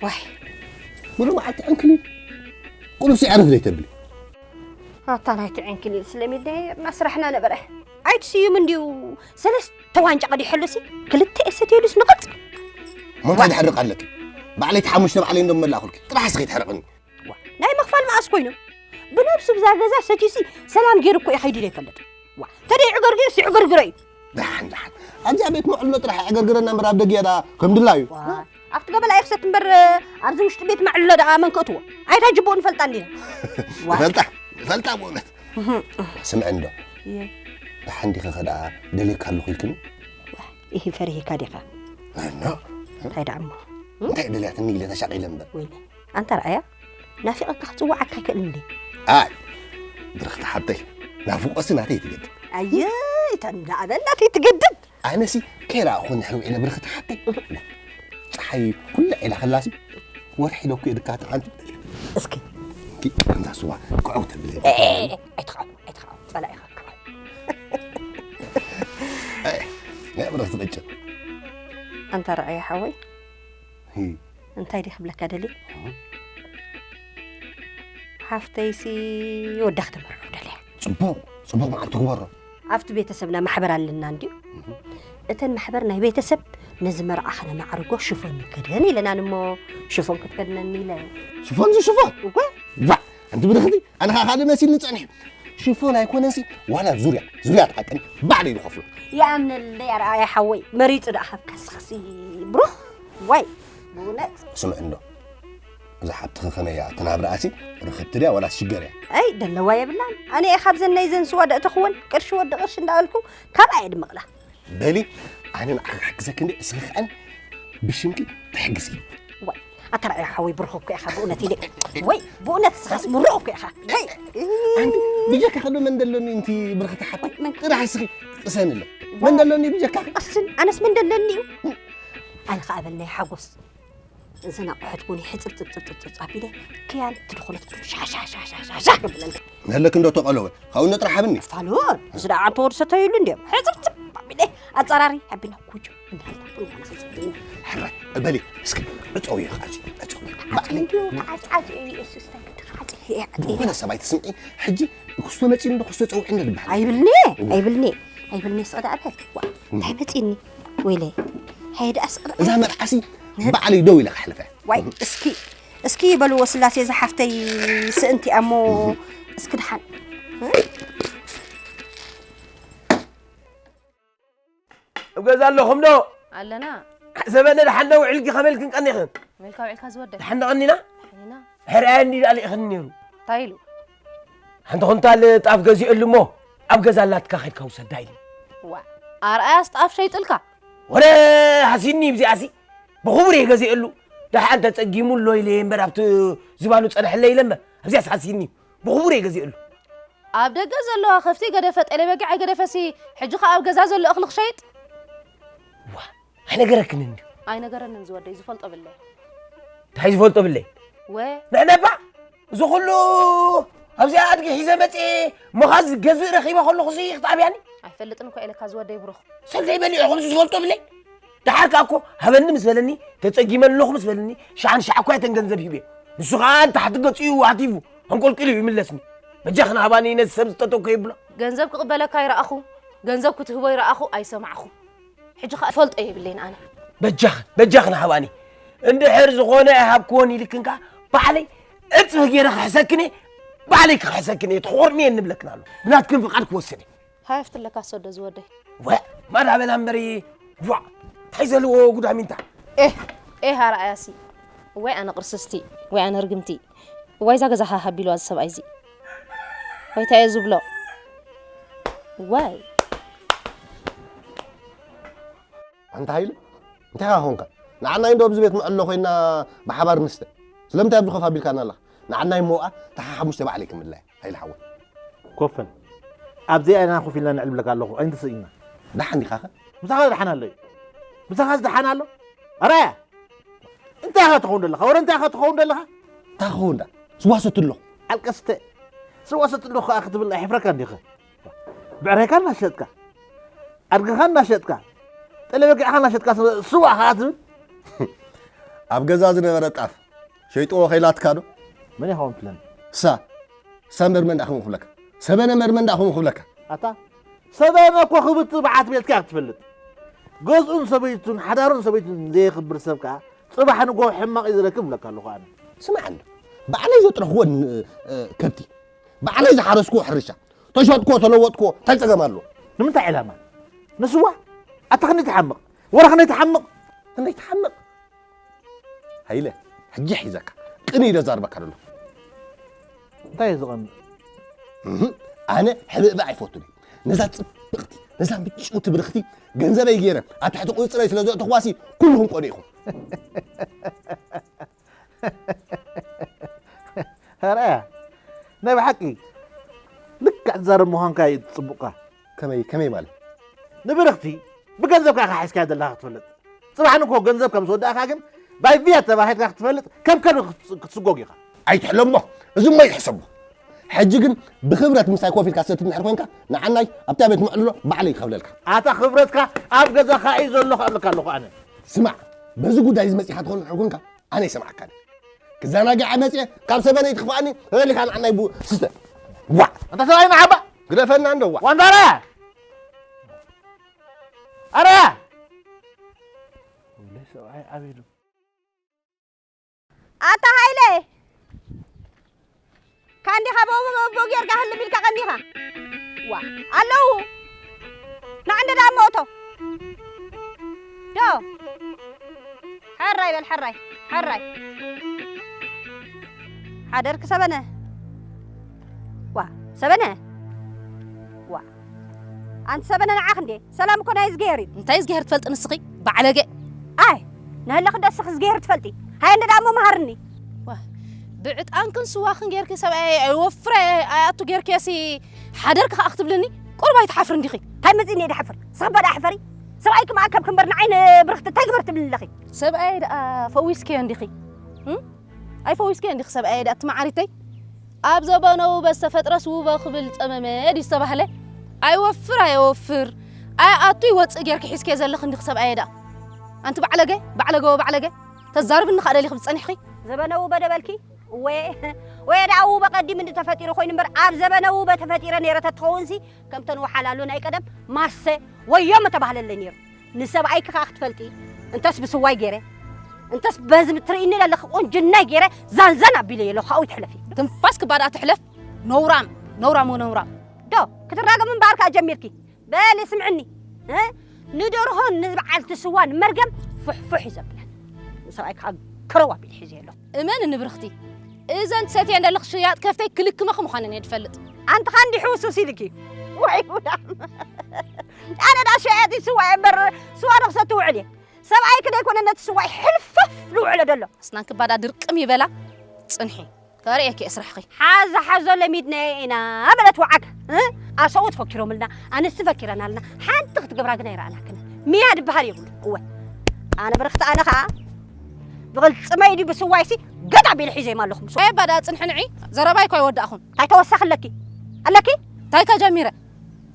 ዋይ ሙሉ መዓልቲ ዕንክሊል ቁሩብሲ ዕረፍ ዘይተብሊ። ኣታ ናይቲ ዕንክሊል ስለሚድ ነይርና ስራሕና ነበረ። ኣይትስዩም እንድዩ ሰለስተ ዋንጫ ቀዲሐሉሲ ክልተ እየ ሰትየሉስ ንቐጽ። ሞ እንታይ ድሕርቕ ኣለኪ? ባዕለይ ተሓሙሽተ ባዕለይ እንዶ መላእኹልኪ ጥራሕ እስኺ ትሕርቕኒ። ናይ ምኽፋል መኣስ ኮይኑ ብነብሱ ብዛ ገዛ ሰትዩሲ ሰላም ገይሩ እኮ ይኸይድ ኢለ ይፈልጥ። ዋ ተደይ ዕገርግርስ ይዕገርግረ እዩ። ደሓን ደሓን ኣብዚኣ ቤት መዕሎ ጥራሕ ዕገርግረና እምበር ኣብ ደጊኣ ደኣ ከም ድላዩ። ኣብቲ ገበል ኣይኽሰት እምበር ኣብዚ ውሽጢ ቤት መዕሎ ደኣ መን ክእትዎ? ኣይታ ጅቦኡ ንፈልጣ እንዲና። ዋ። ንፈልጣ ንፈልጣ ብእውነት። ስምዒ እንዶ እየ። ደሓን ዲኺ ኸ ደኣ ደልየካ ኣለኹ ኢልክኒ? ይህ ፈሪሂካ ዲኻ? እና እንታይ ደኣ እሞ? እንታይ ደልያትኒ ኢለ ተሻቒለ እምበር። ወይለ ኣንታ ረኣያ ናፊቐካ ክጽውዓካ ኣይክእልን እንዴ? ኣይ ብርኽቲ ሓብተይ ናፍቖሲ ናተይ ትገድድ። ኣየ ተንዳኣበ ናተይ ትገድድ። ኣነሲ ከይረኣኹ ንሕር ውዒለ ብርኽቲ ሓብተይ። ጸሓይ ኩሉ ዒላ ከላሲ ወርሒ ዶ እኮ የድካ ትሓንቲ እስኪ እንዳ ስዋ ክዕው ተብለ ኣይትኸዓ ኣይትኸዓ ጸላኢኻ ክዓ ናይ ብረኽቲ ቅጭ ኣንታ ረኣየ ሓወይ እንታይ ዲ ክብለካ ደሊ ሓፍተይሲ ወዳ ክተመርዑ ደልያ ጽቡቕ ጽቡቕ መዓልቲ ግበሮ ኣብቲ ቤተሰብና ማሕበር ኣለና እንድዩ እተን ማሕበር ናይ ቤተሰብ ነዚ መርዓ ከነማዕርጎ ሽፎን ንከደን ኢለናን እሞ ሽፎን ክትከድነኒ ኢለ ሽፎን ዝሽፎን እወ ባ ኣንቲ ብርኽቲ ኣነ ኸዓ ካልእ መሲልኒ ጸኒሑ ሽፎን ኣይኮነንሲ ዋላ ዙርያ ዙርያ ትሓቀኒ ባዕለይ ዝኸፍሎ ይኣምነለይ ኣርኣያ ሓወይ መሪጹ ደኣ ሃብካ ንስኻሲ ብሩኽ ዋይ ብእውነት ስምዕ እንዶ እዛ ሓብትኺ ከመይ እያ ተናብርኣሲ ርኽብቲ ድያ ዋላ ሽገር እያ ኣይ ደለዋ የብላን ኣነ እየ ካብዘን ናይዘን ስዋ ደእተኽወን ቅርሺ ወዲ ቅርሺ እንዳበልኩ ካብኣ እየ ድምቕላ በሊ ኣነ ንዓኺ ክሕግዘኪ እንዲ እስኺ ከዓን ብሽምኪ ትሕግዚ ዋይ ኣታ ረኣያ ሓወይ ብሩኽ እኮ ኢኻ ብእውነት ኢለ ወይ ብእውነት እስኻስ ምሩቕ እኮ ኢኻ ወይ ኣንቲ ብጀካ ከዶ መን ደሎኒ እንቲ ብርኽቲ ሓቲ ጥራሕ እስኺ ቅሰንለ መን ደሎኒ ብጀካ ቅስን ኣነስ መን ደለኒ እዩ ኣነ ከኣ በልናይ ሓጎስ እዘን ኣቑሑት ቡን ሕፅብፅብፅብፅብ ኣቢለ ክያን ትድኾነት ሻሻሻሻሻ ክብለልካ ነህለክ እንዶ ተቐለወ ካብኡ ነጥራሕ ሃብኒ ፋሉን እዚ ደኣ ኣንተ ወዲ ሰተይሉ እንዲዮም ሕፅብፅብ ኣቢለ ኣፀራሪ ኣቢና ኩጆ እንዳልታ ቡን ዋላ ክንሰተይና ሕራይ በሊ እስኪ ዕፀው እዩ ቃፂ ዕፀው ባዕሊ እንዲዮ ተዓፅዓፂ እዩ እሱ ስታይ ተዓፂ እየ ዓፂ እየ ወላ ሰብኣይ ትስምዒ ሕጂ ክስቶ መፂ እንዶ ክስቶ ፀውዒ እንዶ ዝበሃል ኣይብልኒ ኣይብልኒ ኣይብልኒ ስቕዳ ኣበል ዋ እንታይ መፂኒ ወይለይ ሃየ ደኣ ስቕዳ እዛ መርዓሲ ባዕለይ ደው ኢለ ክሕልፈ ዋይ እስኪ እስኪ በልዎ ስላሴ ዝሓፍተይ ስእንቲ ኣሞ እስኪ ድሓን ኣብ ገዛ ኣለኹም ዶ ኣለና ዘበነ ድሓን ዶ ውዕልኪ ከመይ ኢልክን ቀኒኽን መልካ ውዕልካ ዝወደ ድሓን ዶ ቀኒና ሕራያ እንዲ ዳኣ ልኢኽኒ ነይሩ እንታይ ኢሉ ሓንቲ ኩንታል ጣፍ ገዚአሉ እሞ ኣብ ገዛ ኣላትካ ከድካ ውሰዳ ኢሉ ዋ ኣርኣያስ ጣፍ ሸይጥልካ ወረ ሃሲኒ ብዚኣሲ ብኽቡር እየ ገዚአሉ ደሓን ተፀጊሙ ኣሎ ኢለ እየ እምበር ኣብቲ ዝባኑ ፀንሐለይ ኢለ እምበር ኣብዚኣስ ሃሲኒ ብኽቡር እየ ገዚአሉ ኣብ ደገ ዘለዋ ከፍቲ ገደፈ ጤለ በጊዕ ኣይገደፈሲ ሕጂ ኸኣ ኣብ ገዛ ዘሎ እኽሊ ክሸይጥ ዋ ኣይነገረክን እንድዩ ኣይነገረንን ዝወደይ ዝፈልጦ ብለይ እንታይ ዝፈልጦ ብለይ ወ ንዕነባ እዚ ኩሉ ኣብዚኣ ኣድጊ ሒዘ መፅኤ መኻዝ ገዝእ ረኺበ ከለኹ ሲ ክትኣብያኒ ኣይፈልጥን እኳ ኢለካ ዝወደይ ብሩኽ ሰብለይ በሊዑ ከምዚ ዝፈልጦ ብለይ ደሓር ከኣ እኮ ሃበኒ ምስ በለኒ ተፀጊመ ኣለኹ ምስ በለኒ ሸሓን ሸዓ እኳ እተን ገንዘብ ሂበ ንሱ ኸዓ ንታሕቲ ገፂኡ ሃቲፉ ኣንቆልቂሉ ይምለስኒ በጃኽን ሃባኒ ነዚ ሰብ ዝጠጠኮ ይብሎ ገንዘብ ክቕበለካ ይረኣኹ ገንዘብ ክትህቦ ይረኣኹ ኣይሰማዕኹ ሕጂ ኸኣ ፈልጦ የብለይን ኣነ በጃኽን በጃኽን ሃባኒ እንድሕር ዝኾነ ኣይሃብክዎን ኢልክን ከኣ ባዕለይ ዕፅፊ ገይረ ክሕሰክን እየ ባዕለይ ክሕሰክን እየ ትኾርኒ እየ ንብለክን ኣሎ ብናትክን ፍቓድ ክወስን እየ ሃፍትለካ ሰዶ ዝወደይ ወ ማዳ በላ እምበሪ ዋ እንታይ ዘለዎ ጉዳሚንታ ኤህ ኤህ ኣርኣያሲ ወይ ኣነ ቅርስስቲ ወይ ኣነ ርግምቲ ዋይዛ ገዛኻ ሃቢልዋ እዚ ሰብኣይ እዚ ዋይታ እየ ዝብሎ ዋይ ኣንታ ሃይለ እንታይ ኻ ኾንካ ንዓናይ እንዶ ኣብዚ ቤት ምዕሎ ኮይና ብሓባር ንስተ ስለምንታይ ኣብዚ ኮፍ ኣቢልካና ኣለኻ? ንዓናይ ሞኣ ተሓሓሙሽተ ባዕለይ ክምድላያ። ኣይልሓወ። ኮፈን። ኣብዚኣ ኢና ኮፍ ኢልና ንዕልብለካ ኣለኹ። ኣይንተስኢና። ደሓን ዲኻ ኸ? ምሳኻ ደሓን ኣሎ እዩ። ምሳኻ ደሓን ኣሎ? ኣረ! እንታይ ኢኻ ትኸውን ዘለኻ? ወረ እንታይ ኢኻ ትኸውን ዘለኻ? እንታይ ክኸውን ዳ? ስዋ ሰትለኹ። ኣልቀስተ። ስዋ ሰትለኹ ከኣ ክትብል ኣይሕፍረካ እንዲኸ? ብዕራይካ እናሸጥካ፣ ኣድግኻ እናሸጥካ፣ ጠለበጊዕኻ እናሸጥካ ስዋ ከኣ ትብል? ኣብ ገዛ ዝነበረ ጣፍ ሸይጥዎ ከይላትካ ዶ? መን ኢኻ ትብለኒ? ሳ፣ ሳ መርመን ዳኹም ክብለካ። ሰበነ መርመን ዳኹም ክብለካ። ኣታ፣ ሰበነ እኮ ክብቲ በዓት ቤትካ ክትፈልጥ። ገዝኡን ሰበይቱን፣ ሓዳሩን ሰበይቱን ዘየኽብር ሰብ ከኣ፣ ጽባሕ ንግሆ ሕማቕ እዩ ዝረክብ እብለካ ኣለኹ ኣነ። ስማዕ እንዶ፣ ባዕለይ ዘጥረኽዎ ን-፣ እ፣ ከብቲ፣ ባዕለይ ዝሓረስክዎ ሕርሻ፣ ተሸጥክዎ፣ ተለወጥክዎ፣ እንታይ ጸገም ኣለዎ? ንምንታይ ዕላማ? ንስዋ? ኣታ ክንደይ ትሓምቕ? ወረ ክንደይ ትሓምቕ? ክንደይ ትሓምቕ? ሃይለ፣ ሕጂ ሒዘካ። ቅን ኢለ ዛርበካ ዘሎ። እንታይ እዩ ዝቐንእ? እህ፣ ኣነ ሕብእብእ ኣይፈቱን እየ። ነዛ ጽብቕቲ፣ ነዛ ምጭውቲ ብርኽቲ ገንዘበይ ገይረ ኣብ ትሕቲ ቁጽረይ ስለ ዘእተኽዋሲ ኩልኹም ቆኒእኹም። ኣርኣያ፣ ናይ ብሓቂ ልክዕ ትዛረብ ምዃንካ እዩ ጽቡቕካ። ከመይ፣ ከመይ ማለት? ንብርኽቲ ብገንዘብካ ኢኻ ሒዝካያ ዘለኻ ክትፈልጥ። ጽባሕ ንግሆ ገንዘብ ከም ዝወዳእካ ግን ባይ ቪያ ተባሂልካ ክትፈልጥ ከም ከልቢ ክትስ-፣ ክትስጎግ ኢኻ። ኣይትሕለሞ፣ እዚ እሞ ይሕሰቦ። ሕጂ ግን ብኽብረት ምሳይ ኮፍ ኢልካ ትሰቲ እንድሕር ኮንካ፣ ንዓናይ ኣብታ ቤት መዕልሎ ባዕለይ ይኸፍለልካ። ኣታ ክብረትካ ኣብ ገዛኻ እዩ ዘሎ ክብለካ ኣለኹ ኣነ። ስማዕ፣ በዚ ጉዳይ እዚ መጺኻ ትኾን እንድሕር ኮንካ፣ ኣነ ይሰምዓካን። ክዘናግዐ መጽየ፣ ካብ ሰበነይ ትኽፍኣኒ፣ ተበሊኻ ንዓናይ ቡ-፣ ስተ። ዋዕ! ኣንታ ሰብኣይ መሓባ! ግደፈና እንዶ፣ ዋዕ! ዋንዳራ! ኣረ! ወለይ ሰብኣይ ዓብዩ። ኣታ ሃይለ! ካንዲኻ ብኡ ብኡ ጌርካ ህልም ኢልካ ቀኒኻ። ዋ፣ ኣለዉ። ንዓንዲ ደኣ እሞ እቶ። ዶ። ሕራይ በል፣ ሕራይ፣ ሕራይ። ሓደርክ ሰበነ። ዋ፣ ሰበነ። ዋ። ኣንቲ ሰበነ ንዓኽ እንዴ? ሰላም እኮ ናይ እዝግሄር እዩ። እንታይ እዝግሄር ትፈልጢ ንስኺ? ባዕለገ። ኣይ፣ ንህለኽ ደስኽ እዝግሄር ትፈልጢ። ሃየ እንደ ደኣ እሞ መሃርኒ። ዋ፣ ብዕጣንክን ስዋኽን ጌርኪ ሰብኣይ ኣይወፍር ኣይ-፣ ኣይኣቱ ጌርክዮሲ ሓደርኪ ከኣ ክትብልኒ? ቁሩብ ኣይትሓፍርን ዲኺ? እንታይ መጺእኒ እየ ድሓፍር? ስኽበዳ ሕፈሪ። ሰብኣይኪ መኣከብኪ እምበር ንዓይ ንብርኽቲ እንታይ ግበር ትብልኒ ኣለኺ? ሰብኣይ ደኣ ፈዊስክዮ እንዲኺ? እም? ኣይፈዊስክዮ እንዲኺ ሰብኣይ ደኣ እቲ መዓሪተይ? ኣብ ዘበነ ውበ ዝተፈጥረስ ውበ ክብል ጸመመ ድዩ ዝተባህለ? ኣይወፍር ኣየወፍር፣ ኣይኣቱ ይወጽእ ጌርኪ ሒዝክዮ ዘለኺ እንዲኺ ሰብኣየ ደኣ። ኣንቲ ባዕለገ፣ ባዕለገ ወባዕለገ፣ ተዛርብኒ ከኣ ደሊኺ ዝጸኒሕኺ? ዘበነ ውበ ዶ በልኪ? እወ፣ ወየ ደኣ ውበ ቀዲም እንዲ ተፈጢሩ ኮይኑ እምበር፣ ኣብ ዘበነ ውበ ተፈጢረ ነይረ ተትኸውንሲ፣ ከምተን ወሓላሉ ናይ ቀደም ማሰ ወዮ ምተባህለለይ ነይሩ። ንሰብኣይኪ ከኣ ክትፈልጢ፣ እንተስ ብስዋይ ገይረ፣ እንተስ በዚ ትርእይኒ ዘለኺ ቁንጅናይ ገይረ ዛንዛን ኣቢለዮ ኣለኹ፣ ካብኡ ይትሕለፊ። ትንፋስ ክባዳ ትሕለፍ፣ ነውራም፣ ነውራም ወነውራም። ዶ፣ ክትራገም እምበኣር ከኣ ጀሚርኪ። በሊ ስምዕኒ፣ እ? ንደርሆን ንበዓልቲ ስዋን መርገም ፉሕፉሕ እዩ ዘብለን። ንሰብኣይኪ ከኣ ከረው ኣቢለ ሒዘዮ ኣለኹ። እመንኒ ብርኽቲ፣ እዘን ትሰትየን ዘለኺ ሽያጥ ከፍተይ ክልክመኺ ምዃነን እየ ዝፈልጥ። ኣንቲ ኸኣ እንዲሕ ህውስውስ ኢልኪ። ወይ ጉዳም። ኣነ ደኣ ሸያጢት ስዋ እየ እምበር፣ ስዋ ዶ ክሰቲ ውዕል እየ። ሰብኣይኪ ደይኮነ ነቲ ስዋይ ሕልፍፍ ዝውዕሎ ዘሎ። ኣስናንኪ ባዳ ድርቅም ይበላ፣ ጽንሒ። ከርእየኪ እየ ስራሕኺ። ሓዛ ሓዞ ለሚድናዮ ኢና በለት ወዓግ። እ? ኣሰብኡት ፈኪሮምልና፣ ኣንስቲ ፈኪረናልና፣ ሓንቲ ክትገብራ ግን ኣይረኣናክን። ሚያ ድበሃል የብሉ። እወ። ኣነ ብርኽቲ ኣነ ኸኣ ብቕልጽመይ ድዩ ብስዋይሲ ገጥ ኣቢለ ሒዘዮም ኣለኹ። ኣየ ባዳ ጽንሒ ንዒ፣ ዘረባይ እኮ ኣይወዳእኹን። እንታይ ተወሳኺ ኣለኪ? ኣለኪ? እንታይ ከጀሚረ?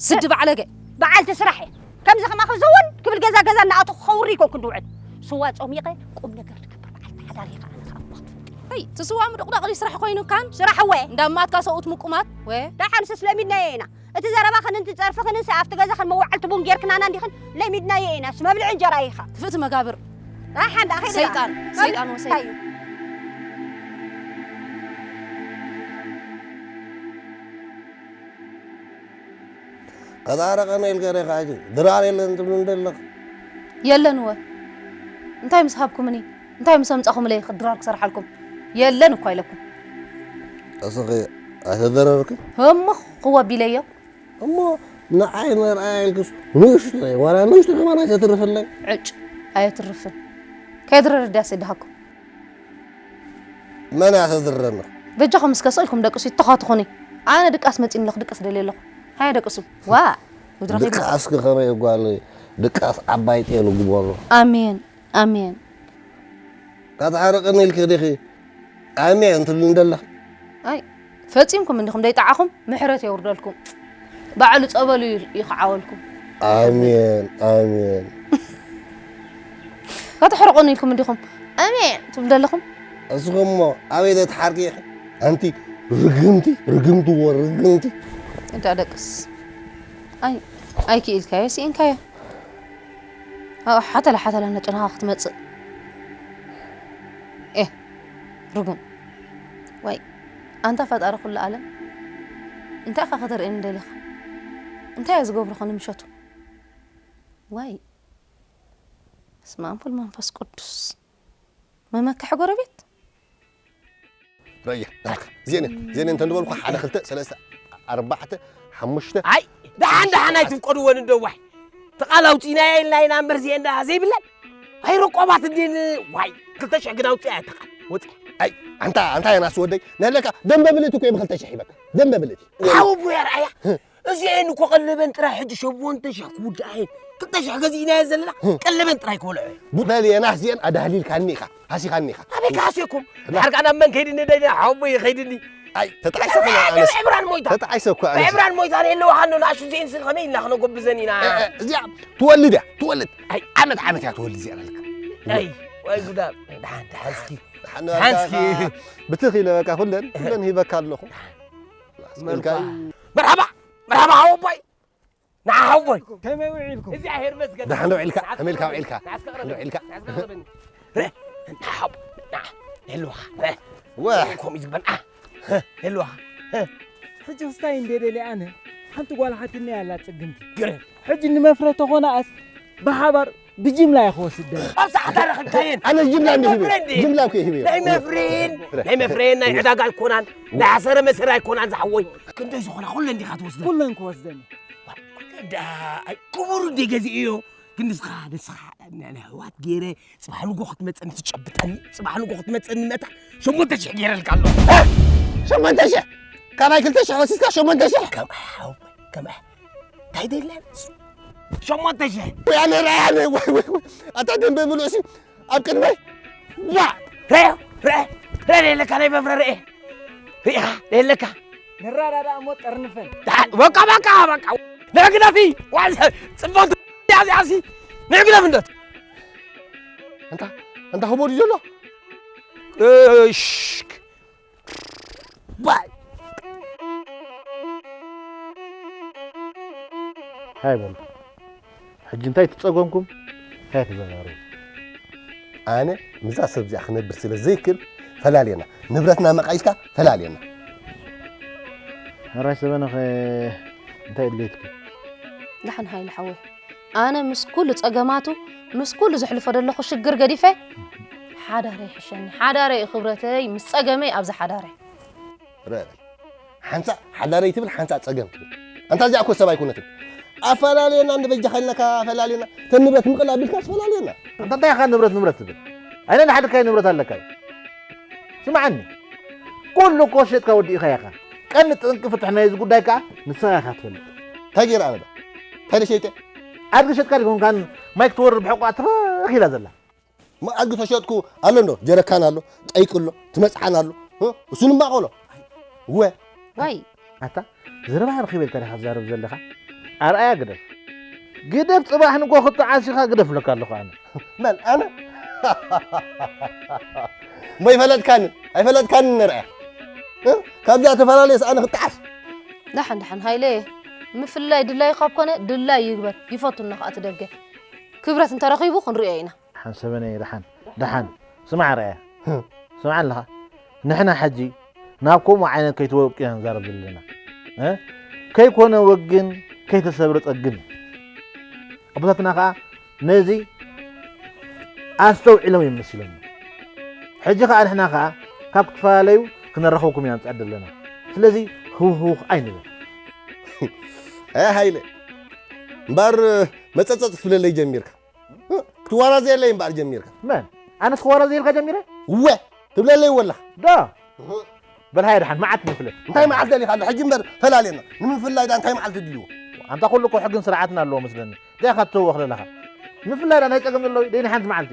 ስዲ ባዕለገ። በዓልቲ ስራሕ እየ። ከምዚ ከማኺ ዘወን ክብል ገዛ ገዛ እናኣተኹ ከውሪ ይኮንኩ እንድውዕል። ስዋ ጾሚቐ ቁም ነገር ትገብር በዓልቲ ሓዳር እየ ኸዓ ኣነ ኸዓ እሞ ክትፈልጢ። ኣይ፣ እቲ ስዋ ምድቕዳቕ ድዩ ስራሕ ኮይኑ ካን? ስራሕ እወ። እንዳማትካ ሰብኡት ምቁማት፣ ወ? ደሓን ስስ ለሚድናዮ ኢና። እቲ ዘረባኽን እንቲ ጸርፍኽንስ ኣብቲ ገዛኽን መዋዕልቲ ቡን ጌርክናና እንዲኽን ለሚድናዮ ኢና። እሱ መብልዒ እንጀራ እዩ ኸዓ። ትፍእቲ መጋብር። ደሓን ደኣ ኸይደ ደኣ። ሰይጣን፣ ሰይጣን ወሰይጣን። እንታይ እዩ? ከዛረቐና ኢልካ ዲኻ ሕጂ? ድራር የለን ትብሉ እንደ ኣለኻ። የለን እወ። እንታይ ምስ ሃብኩምኒ? እንታይ ምስ ኣምጻኹምለይ ድራር ክሰርሓልኩም? የለን እኳ ኢለኩም። እስኺ ኣይተደረርክን? እሞ ክዋ ኣቢለዮ። እሞ ንዓይ መርኣያ ኢልክስ ንእሽቶይ፣ ዋላ ንእሽቶ ከማን ኣይተትርፍለይ? ዕጭ፣ ኣየትርፍን። ከየድረረ ድያስ ይደሃኩም? መን እያ ተዝረምር? በጃኹም እስከ ስቕ ኢልኩም ደቅሱ፣ ይተኻትኹኒ። ኣነ ድቃስ መጺኒ ኣለኹ፣ ድቅስ ደልየ ኣለኹ። ሃየ ደቅሱ። ዋ! ምድሪ ኺድ። ድቃስኪ ከመይ ጓል፣ ድቃስ ዓባይ ጤል ግበሮ። ኣሜን፣ ኣሜን። ካትሓርቕኒ ኢልኪ ዲኺ ኣሜን ትብሊ እንደለኺ? ኣይ፣ ፈጺምኩም እንዲኹም ደይጠዓኹም ምሕረት የውርደልኩም። ባዕሉ ጸበሉ ዩ-፣ ይኽዓወልኩም። ኣሜን፣ ኣሜን። ከተሕርቑኒ ኢልኩም እንዲኹም ኣሜን ትብሉ ዘለኹም? እስኹም እሞ ኣበይ ደትሓርቂ ኢኺ? ኣንቲ ርግምቲ፣ ርግምቲ ወ-፣ ርግምቲ። እንዳ ደቅስ። ኣይ፣ ኣይክኢልካዮ፣ ስኢንካዮ። ኣብኡ ሓተላ ሓተላ ነጨናኻ ክትመጽእ። ኤህ፣ ርጉም። ዋይ፣ ኣንታ ፈጣሪ ኩሉ ዓለም። እንታይ ኢኻ ከተርእየኒ ደሊኻ? እንታይ እየ ዝገብሮ ኾነ ምሸቱ? ዋይ፣ በስመ ኣብ ወወልድ መንፈስ ቅዱስ። መመክሒ ጎረቤት? ረየ፣ ናትካ። እዚአን፣ እዚአን እንተ ንበልኩ፣ ሓደ፣ ክልተ፣ ሰለስተ፣ ኣርባዕተ፣ ሓሙሽተ። ኣይ፣ ደሓን፣ ደሓን ኣይትፍቀድወን እንዶ፣ ዋይ። ተቓል ኣውጺእናዮ ኢልና ኢና እምበር፣ እዚአን ደኣ ዘይብለን። ኣይ፣ ረቆባት እንዴን፣ ዋይ፣ ክልተ ሽሕ ግን ኣውጺኣ እያ ተቓል። ወጺኣ። ኣይ፣ ኣንታ፣ ኣንታ የናስ ወደይ፣ ነለካ፣ ደንበ ብልእቲ እኮ እየ ብክልተ ሽሕ ሂበካ። ደንበ ብልእቲ። ሓወቦይ ኣርኣያ። ህ። እዚአን እኮ ቀለበን ጥራይ ሕጂ ሸሞንተ ሽሕ ክውድኣ እየን። ክልተ ሽሕ ገዚእናዮ ዘለና፣ ህ። ቀለበን ጥራይ ክበልዖ እየን። ቡ-፣ በል የናስ እዚአን ኣዳህሊልካኒ ኢኻ፣ ሃሲኻኒ ኢኻ። ኣበይ ክሃስየኩም? ላ። ድሓር ከኣ ናብ መን ከይድኒ ደይና፣ ሓወቦይ ከይድኒ። ኣይ፣ ተጣዒሰ እኮ ኣይ፣ ኣነስ። ብዕብራን ሞይታ። ተጣዒሰ እኮ ኣነስ። ብዕብራን ሞይታ፣ የለዋሃን ዶ፣ ንኣሽቱ እዚአን ስል ከመይ ኢልና ክነጎብዘን ኢና? እ፣ እ፣ እዚኣ ትወልድ እያ፣ ትወልድ። ኣይ። ዓመት፣ ዓመት እያ ትወልድ እዚኣ ኣለካ። ኣይ፣ ወይ ጉዳ። ደሓን፣ ደሓን እስኪ። ደሓን ደሓን እስኪ። በቃ፣ ብትኽ ኢለ በቃ፣ ኩለን፣ ኩለን ሂበካ ኣለኹ። መርባ። ኢልካ እዩ። መርሓባ፣ መርሓባ ሓወቦይ። ንዓ ሓወቦይ። ከመይ ውዒልኩም? እግዚኣብሔር ይመስገን። ደሓን ዶ ውዒልካ? ከመይ ኢልካ ውዒልካ? ንዓ እስከ ቅረበኒ። ደሓን ዶ ውዒልካ? ንዓ እስከ ቅረበኒ። ረ፣ ንዓ ሓወቦይ፣ ንዓ። ንህልዋኻ፣ ረ። ወ። ከምኡ እዩ ዝግበን፣ ኣ። ንህልዋኻ፣ ረ። ሕጂ ክስታይ እንደ ደልየ ኣነ፣ ሓንቲ ጓል ሓትነይ ኣላ ጽግምቲ። ግረ። ሕጂ ንመፍረ ተኾናኣስ ብሓባር ብጅምላ እየ ክወስድ ደለ። ኣብ ሰዓት ኣረኽብካየን። ኣነ ጅምላ እንዲ ሂበ። መፍረ እንዲ። ጅምላ እኮ ሂበ። ናይ መፍሬን፣ ናይ መፍሬን፣ ናይ ዕዳጋ ኣይኮናን፣ ናይ ሓሰረ መሰረ ኣይኮናን ዝሓወይ። ክንደይ ዝኾና ኩለን ዲኻ ትወስደን? ኩለን ክወስደን። እንዳ፣ ኣይ፣ ክቡር እንደ ገዚእዮ። ግን ንስኻ፣ ንስኻ፣ ን-፣ ንኣሕዋት ገይረ፣ ጽባሕ ንጎ ክትመጸኒ ትጨብጠኒ፣ ጽባሕ ንጎ ክትመጸኒ መታ፣ ሸሞንተ ሽሕ ገይረልካ ኣለኹ። እ! ሸሞንተ ሽሕ? ካባይ ክልተ ሽሕ ወሲድካ ሸሞንተ ሽሕ? ከምኣ፣ ከምኣ። እንታይ ደልያ ንሱ? ሸሞንተ ሽሕ። ወይ ኣነ ራያ ኣነ፣ ወይ፣ ወይ፣ ወይ። ኣታ ደንበ ምሉእ ሲ ኣብ ቅድመይ። ዋ! ራያ፣ ራያ፣ ራያ ደለካ ናይ መፍረ ርኤ። ሪኢኻ ደለካ። ንረዳዳእ እሞ ጠርንፈን። ደሓን፣ በቃ፣ በቃ፣ በቃ። ንዕግደፊ፣ ዋል፣ ጽቡቕ እዚኣ፣ እዚኣ ሲ። ንዕግደፍ እንደት። ኣንታ፣ ኣንታ ህቦ ድዩ ዘሎ? እሽ። ባይ። ሃይ በሉ። ሕጂ እንታይ ትጸገምኩም? እንታይ ተዘራረቡ? ኣነ ምስዛ ሰብ እዚኣ ክነብር ስለ ዘይክል ፈላልየና። ንብረትና መቓይስካ ፈላልየና። ሕራይ ሰበነኸ እንታይ ድሌትኪ? ደሓን ሃይለ ሓወይ። ኣነ ምስ ኩሉ ጸገማቱ፣ ምስ ኩሉ ዘሕልፎ ዘለኹ ሽግር ገዲፈ፣ ሓዳረይ ይሕሸኒ። ሓዳረይ እዩ ክብረተይ፣ ምስ ጸገመይ ኣብዚ ሓዳረይ። ረ-፣ ሓንሳእ ሓዳረይ ትብል፣ ሓንሳእ ጸገም ትብል። ኣንታ እዚኣ እኮ ሰብ ኣይኮነትን። ኣፈላልየና እንደ በጃኻ ኢልናካ ኣፈላልየና። እተን ንብረት ምቕል ኣቢልካ ኣፈላልየና። ኣንታ እንታይ ኢኻ ንብረት ንብረት ትብል? ኣነ ንሓድካይ ንብረት ኣለካ እዩ። ስምዓኒ። ኩሉ እኮ ሸጥካ ወዲእካዮ ኢኻ። ቀንዲ ጠንቂ ፍትሒ ናይዚ ጉዳይ ከኣ ንስኻ ኢኻ ትፈልጥ። እንታይ ገይረ ኣነ ዶ? እንታይ ዶ ሸይጠ? ኣድጊ ሸጥካ ዲኹም ካን ማይ ክትወርድ ብሕቋ ትርኽ ኢላ ዘላ? ማ ኣድጊ ተሸጥኩ ኣሎ እንዶ፣ ጀረካን ኣሎ፣ ጠይቂ ኣሎ፣ ትመጽዓን ኣሎ። እ? እሱ ንባቆሎ። ወ። ዋይ። ኣታ፣ ዘረባ ረኺበ ኢልካ ዲኻ ትዛረብ ዘለኻ? ኣርኣያ ግደፍ። ግደፍ፣ ጽባሕ ንጎ ክትዓስ ኢኻ፣ ግደፍ እብለካ ኣለኹ ኣነ። መን? ኣነ? እሞ ኣይፈለጥካንን፣ ኣይፈለጥካንን ነርኣያ። እ? ካብዚኣ ተፈላለየስ ኣነ ክጠዓስ? ደሓን፣ ደሓን፣ ሃይለ፣ ምፍልላይ ድላዩ ካብ ኮነ፣ ድላይ ይግበር። ይፈቱና ከኣ እቲ ደገ። ክብረት እንተረኺቡ፣ ክንርእዮ ኢና። ደሓን ሰበነየ፣ ደሓን፣ ደሓን። ስማዕ ርኣያ። ስማዕ ኣለኻ። ንሕና ሕጂ ናብ ከምኡ ዓይነት ከይተወቅዕ ኢና ንዛረብ ዘለና። እ? ከይኮነ ወግን፣ ከይተሰብረ ጸግን። ኣቦታትና ከኣ ነዚ ኣስተውዒሎም እዮም መሲሎም። ሕጂ ከኣ ንሕና ከኣ ካብ ክትፈላለዩ ክነራኽበኩም ኢና ንጽዕር ዘለና። ስለዚ ህውኽ ህውኽ ኣይንበል። እ ሃይለ፣ እምበኣር መጸጸጽ ክትብለለይ ጀሚርካ። ክትዋራዘየለይ እምበኣር ጀሚርካ። መን? ኣነስ ክዋራዘየልካ ጀሚረ? እወ! ትብለለይ ወላ። ዶ በል ሃየ ደሓን መዓልቲ ንፍለጥ። እንታይ መዓልቲ ደሊኻ ኣሎ? ሕጂ እምበር ፈላልየና። ንምፍላይ ዳ እንታይ መዓልቲ ድልዎ? ኣንታ ኩሉ እኮ ሕግን ስርዓትን ኣለዎ መስለኒ። እንታይ ኢኻ ትተወኽ ዘለኻ? ንምፍላይ ዳ ናይ ጸገም ዘለዎ ደይኒ ሓንቲ መዓልቲ።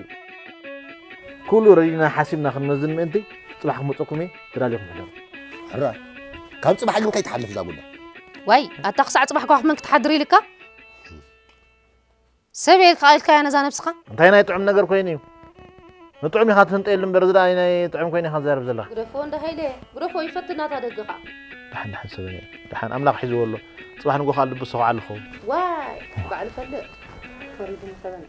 ኩሉ ረዲና ሓሲብና ክንመዝን ምእንቲ ጽባሕ ክመጸኩም እየ ተዳሊኹም ሕደሩ። ሕራይ ካብ ጽባሕ ግን ከይትሓልፍ እዛ ጉዳይ። ዋይ ኣታ ክሳዕ ጽባሕ ኳ ክትመን ክትሓድር ኢልካ? ሰብ እየ ኢልካ ኢልካያ ነዛ ነብስኻ? እንታይ ናይ ጥዑም ነገር ኮይኑ እዩ? ንጥዑም ኢኻ ትህንጠየሉ እምበር እዚ ደኣ ናይ ጥዑም ኮይኑ ኢኻ ትዛረብ ዘለኻ። ግደፎ እንዳ ሃይለ ግደፎ ይፈትና እታ ደገኻ። ደሓን ደሓን ሰበየ ደሓን ኣምላኽ ሒዝዎ ኣሎ። ጽባሕ ንጎ ከኣ ልቡ ዝሰኹዓሉ ክኸውን። ዋይ ባዕሉ ፈልጥ ፈሪዱ ምሰበነ።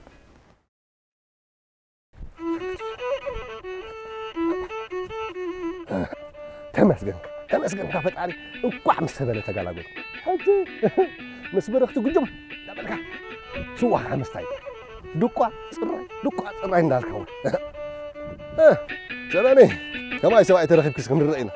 ተመስገን ተመስገን ፈጣሪ እንኳዕ ምስ ሰበነ ተገላገሉ። ሕጂ ምስ ብርኽቲ ጉጅም እናበልካ ስዋኻ ምስታይ ድቋ ፅራይ ድቋ ፅራይ እንዳልካ እውን ሰበነ ከማይ ሰብኣይ ተረኺብክስ ክንርእ ኢና።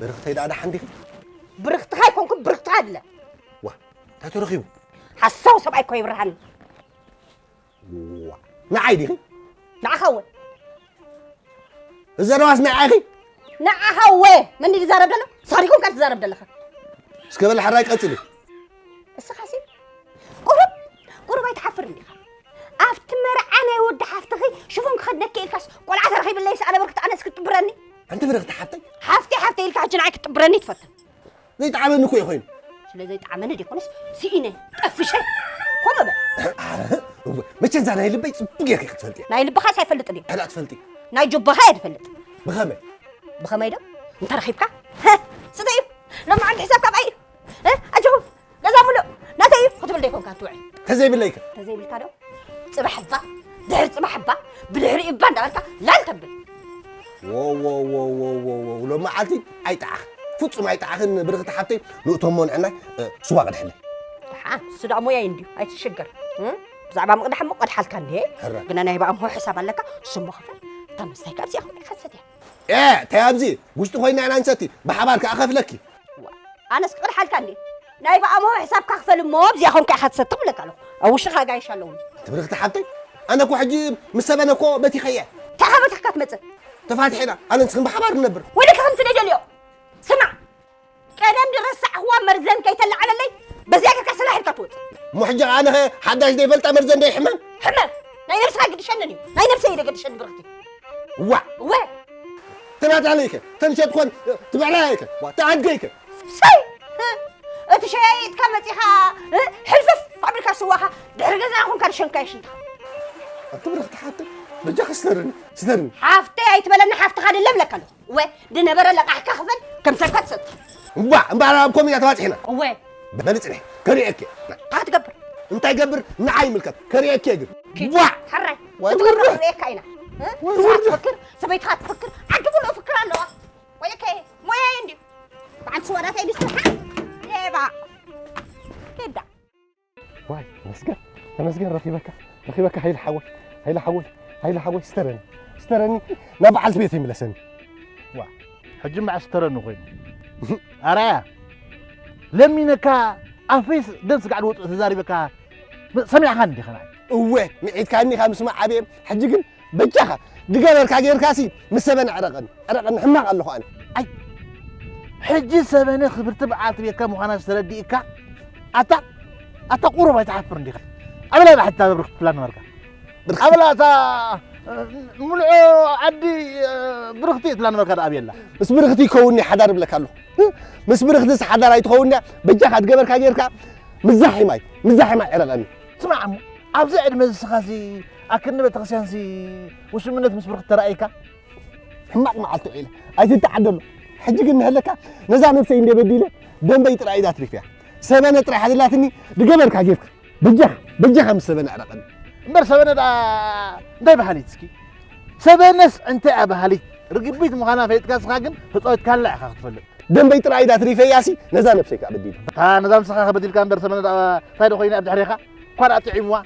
ብርኽተይ ደኣ ደሓን ዲኺ? ብርኽትኻ ኣይኮንኩን ብርኽትኻ ድለ። ዋ እንታይ ተረኺቡ? ሓሳዊ ሰብኣይ እኮ ይብርሃኒ። ዋ ንዓይ ዲኺ? ንዓኻ እወ። እዘረባስ ንዓይኺ? ንዓኻ እወ። መን ድዩ ዝዛረብ ዘሎ? ሰሪኩም ከ ትዛረብ ዘለኻ? እስከ በል ሕራይ ቀጽሊ። እስኻሲ ቁሩብ ቁሩብ ኣይትሓፍርን ዲኻ? ኣብቲ መርዓ ናይ ወዲ ሓፍትኺ ሽፎን ክኸድነኪ ኢልካስ ቆልዓ ተረኺብለይስ ኣነ ብርክቲ ኣነስ ክትጥብረኒ? ኣንቲ ብርክቲ ሓፍተይ። ሓፍተይ ሓፍተይ ኢልካ ሕጂ ንዓይ ክትጥብረኒ ይትፈትን? ዘይጠዓመኒ እኮ ይኾይኑ። ስለ ዘይጠዓመኒ ደይኮነስ ስኢነ ጠፊሸ ከምኡ በል። መቸ እዛ ናይ ልበይ ጽቡቅ ጌርኪ ክትፈልጥያ። ናይ ልብኻስ ኣይፈልጥን እየ። ሕላ ትፈልጢ። ናይ ጁባኻ እየ ዝፈልጥ። ብኸመይ? ብኸመይ ዶ? እንተ ረኺብካ? ስተ እዩ። ሎማዓንቲ ሕሳብ ካባይ እዩ። ኣጆኹም ገዛ ሙሉእ ናተይ እዩ ክትብል ደይኮንካ ትውዕል። ተዘይብለይከ? ተዘይብልካ ዶ? ጽባሕ እባ ድሕሪ ጽባሕ እባ ብድሕሪ እባ እንዳበልካ ላል ተብል። ወወወወወወው ሎመዓልቲ ኣይጠዓኽን ፍጹም ኣይጠዓኽን ብርኽቲ ሓብተይ ንእቶም ሞንዐናይ ስዋ ቅድሕለይ። ደሓን እሱ ደኣ ሞያይ እንድዩ ኣይትሽገር። ብዛዕባ ምቕዳሕ እሞ ቀድሓልካ እንድየ ሕረ ግና ናይ ብኣምሆ ሕሳብ ኣለካ እሱ እሞ ክፈል እታ መስታይካ ኣብዚኣ ኹም ኢኻ ትሰትያ። ኤ ታይ ኣብዚ ውሽጢ ኮይና ኢና ንሰቲ ብሓባር ከኣ ከፍለኪ። ኣነስ ክቕድሓልካ እንዴ ናይ ብኣሞ ሕሳብካ ክፈል እሞ ኣብዚኣ ኮንካ ኢኻ ትሰቲ ክብለካ ኣለኹ ኣብ ውሽጥኻ ጋይሽ ኣለውን ትብርኽቲ ሓብተይ ኣነ እኮ ሕጂ ምስ ሰበነ እኮ በቲኸየ እንታይ ኻበቲኽካ ትመጽእ ተፋቲሕና ኣነ ንስኽን ብሓባር ንነብር ወይለካ ከምቲ ደደልዮ ስማዕ ቀደም ድረሳዕኽዋ መርዘን ከይተላዓለለይ በዚኣ ጌርካ ስራሕ ኢልካ ትወጽእ እሞ ሕጂ ኣነ ኸ ሓዳሽ ዘይፈልጣ መርዘን ደይ ሕመም ሕመም ናይ ነብስኻ ግድሸንን እዩ ናይ ነብሰይ ኢለ ገድሸኒ ብርኽቲ ዋዕ ወ ተናታለይከ ተንሸጥኮን ትበዕላይከ ተዓድገይከ ሰይ እቲ ሸያይጥካ መፂኻ ሕልፍፍ ኣቢልካ ስዋኻ ድሕሪ ገዛ ኹንካ ድሸንካይ ሽንትኻ ኣቲ ብረኽቲ ሓፍተይ በጃኺ ስተርኒ ስተርኒ ሓፍተይ ኣይትበለኒ ሓፍትኻ ድለ ብለካ ኣለኹ ወ ድነበረ ለቃሕካ ክፈል ከም ሰብካ ትሰጥ እምባ እምባ ኣብ ኮሚና ተባፂሕና እወ በሊ ፅንሒ ከርእየኪ እንታይ ትገብር እንታይ ገብር ንዓይ ይምልከት ከርእየኪ ግን ዋ ሕራይ ክትገብሮ ክንርእየካ ኢና ስዋ ትፍክር ሰበይትኻ ትፍክር ዓዲ ሙሉእ ፍክር ኣለዋ ወይለከ ሞያየ እንድዩ በዓል ስዋ ናተይ ድስኻ ሌባ ኬዳ ዋይ ተመስገን ተመስገን ረኺበካ ረኺበካ ሃይለ ሓወይ ሃይለ ሓወይ ሃይለ ሓወይ ስተረኒ ስተረኒ ናብ በዓልቲ ቤት ይምለሰኒ ዋ ሕጂ እምበኣር ስተረኒ ኮይኑ ኣራያ ለሚነካ ኣፌስ ደም ስጋዕ ዝወፅእ ተዛሪበካ ሰሚዕኻኒ ዲኻ ንዓይ እወ ምዒድካኒ ካብ ምስማዕ ዓብየ ሕጂ ግን በጃኻ ድገበርካ ጌርካሲ ምስ ሰበነ ዕረቐኒ ዕረቐኒ ሕማቕ ኣለኹ ኣነ ኣይ ሕጂ ሰበነ ክብርቲ በዓልቲ ቤትካ ምዃና ዝተረዲእካ ኣታ ኣታ ቁሩብ ኣይትሓፍር እንዲኻ ኣበላ ባሕታ ብርክቲ ትብላ ነበርካ ኣበላ እታ ምልዖ ዓዲ ብርክቲ ትብላ ነበርካ ደኣ ኣብየላ ምስ ብርክቲ ይከውኒ ሓዳር እብለካ ኣለኹ ምስ ብርክትስ ሓዳር ኣይትኸውንያ በጃኻ ድገበርካ ጌርካ ምዛሒማይ ምዛሒማይ ዕረቐኒ ስማዕ እሞ ኣብዚ ዕድመ ዝስኻሲ ኣክኒ ቤተክርስትያንሲ ውሽምነት ምስ ብርክቲ ተራእይካ ሕማቕ መዓልቲ ውዒለ ኣይትተዓደሎ ሕጂ ግን ንህለካ ነዛ ነብሰይ እንደ በዲለ ደንበይ ጥራይ እዛ ትሪፍያ ሰበነ ጥራይ ሓደላትኒ ድገበርካ ጌርካ በጃኻ በጃኻ ምስ ሰበነ ዕረቐኒ እምበር ሰበነ ደኣ እንታይ በሃሊት እስኪ ሰበነስ እንታይ እያ በሃሊት ርግቢት ምዃና ፈሊጥካ እስኻ ግን ተጻዊትካላ ኢኻ ክትፈልጥ ደንበይ ጥራይ እዳ ትሪፈያሲ ነዛ ነብሰይ ከኣ በዲለ እታ ነዛ ምሳኻ ከበዲልካ እምበር ሰበነ ደኣ እንታይ ዶ ኮይና ኣብ ድሕሬኻ እኳ ደኣ ጥዒምዋ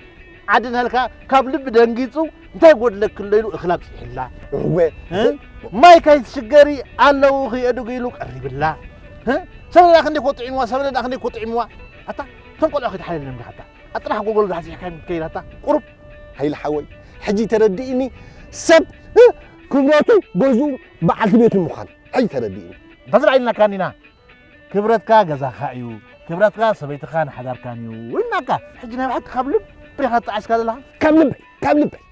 ዓዲ ንሃልካ ካብ ልቢ ደንጊጹ እንታይ ጎድለክሎ ኢሉ እኽሊ ኣብጺሕላ እወ ማይ ካይትሽገሪ ኣለውኺ የድጉ ኢሉ ቀሪብላ ሰበነ ደኣ ክንደይ ኮ ጥዒምዋ ሰበነ ደኣ ክንደይ ኮ ጥዒምዋ ኣታ እቶም ቆልዑ ከይተሓለልና እንዲኻ ኣታ ኣጥራሕ ጎጎሎ ዳሕሲሕካ ከይድ ኣታ ቁሩብ። ሃይለ ሓወይ፣ ሕጂ ተረዲእኒ። ሰብ ክብረቱ ገዝኡ በዓልቲ ቤቱ ምዃን ሕጂ ተረዲእኒ። እንታ ዝረኣይልናካ እንዲና። ክብረትካ ገዛኻ እዩ፣ ክብረትካ ሰበይትኻን ሓዳርካን እዩ ኢልናካ። ሕጂ ናይ ብሓቂ ካብ ልቢ ኢኻ ተጣዒስካ ዘለኻ። ካብ ልበይ፣ ካብ ልበይ፣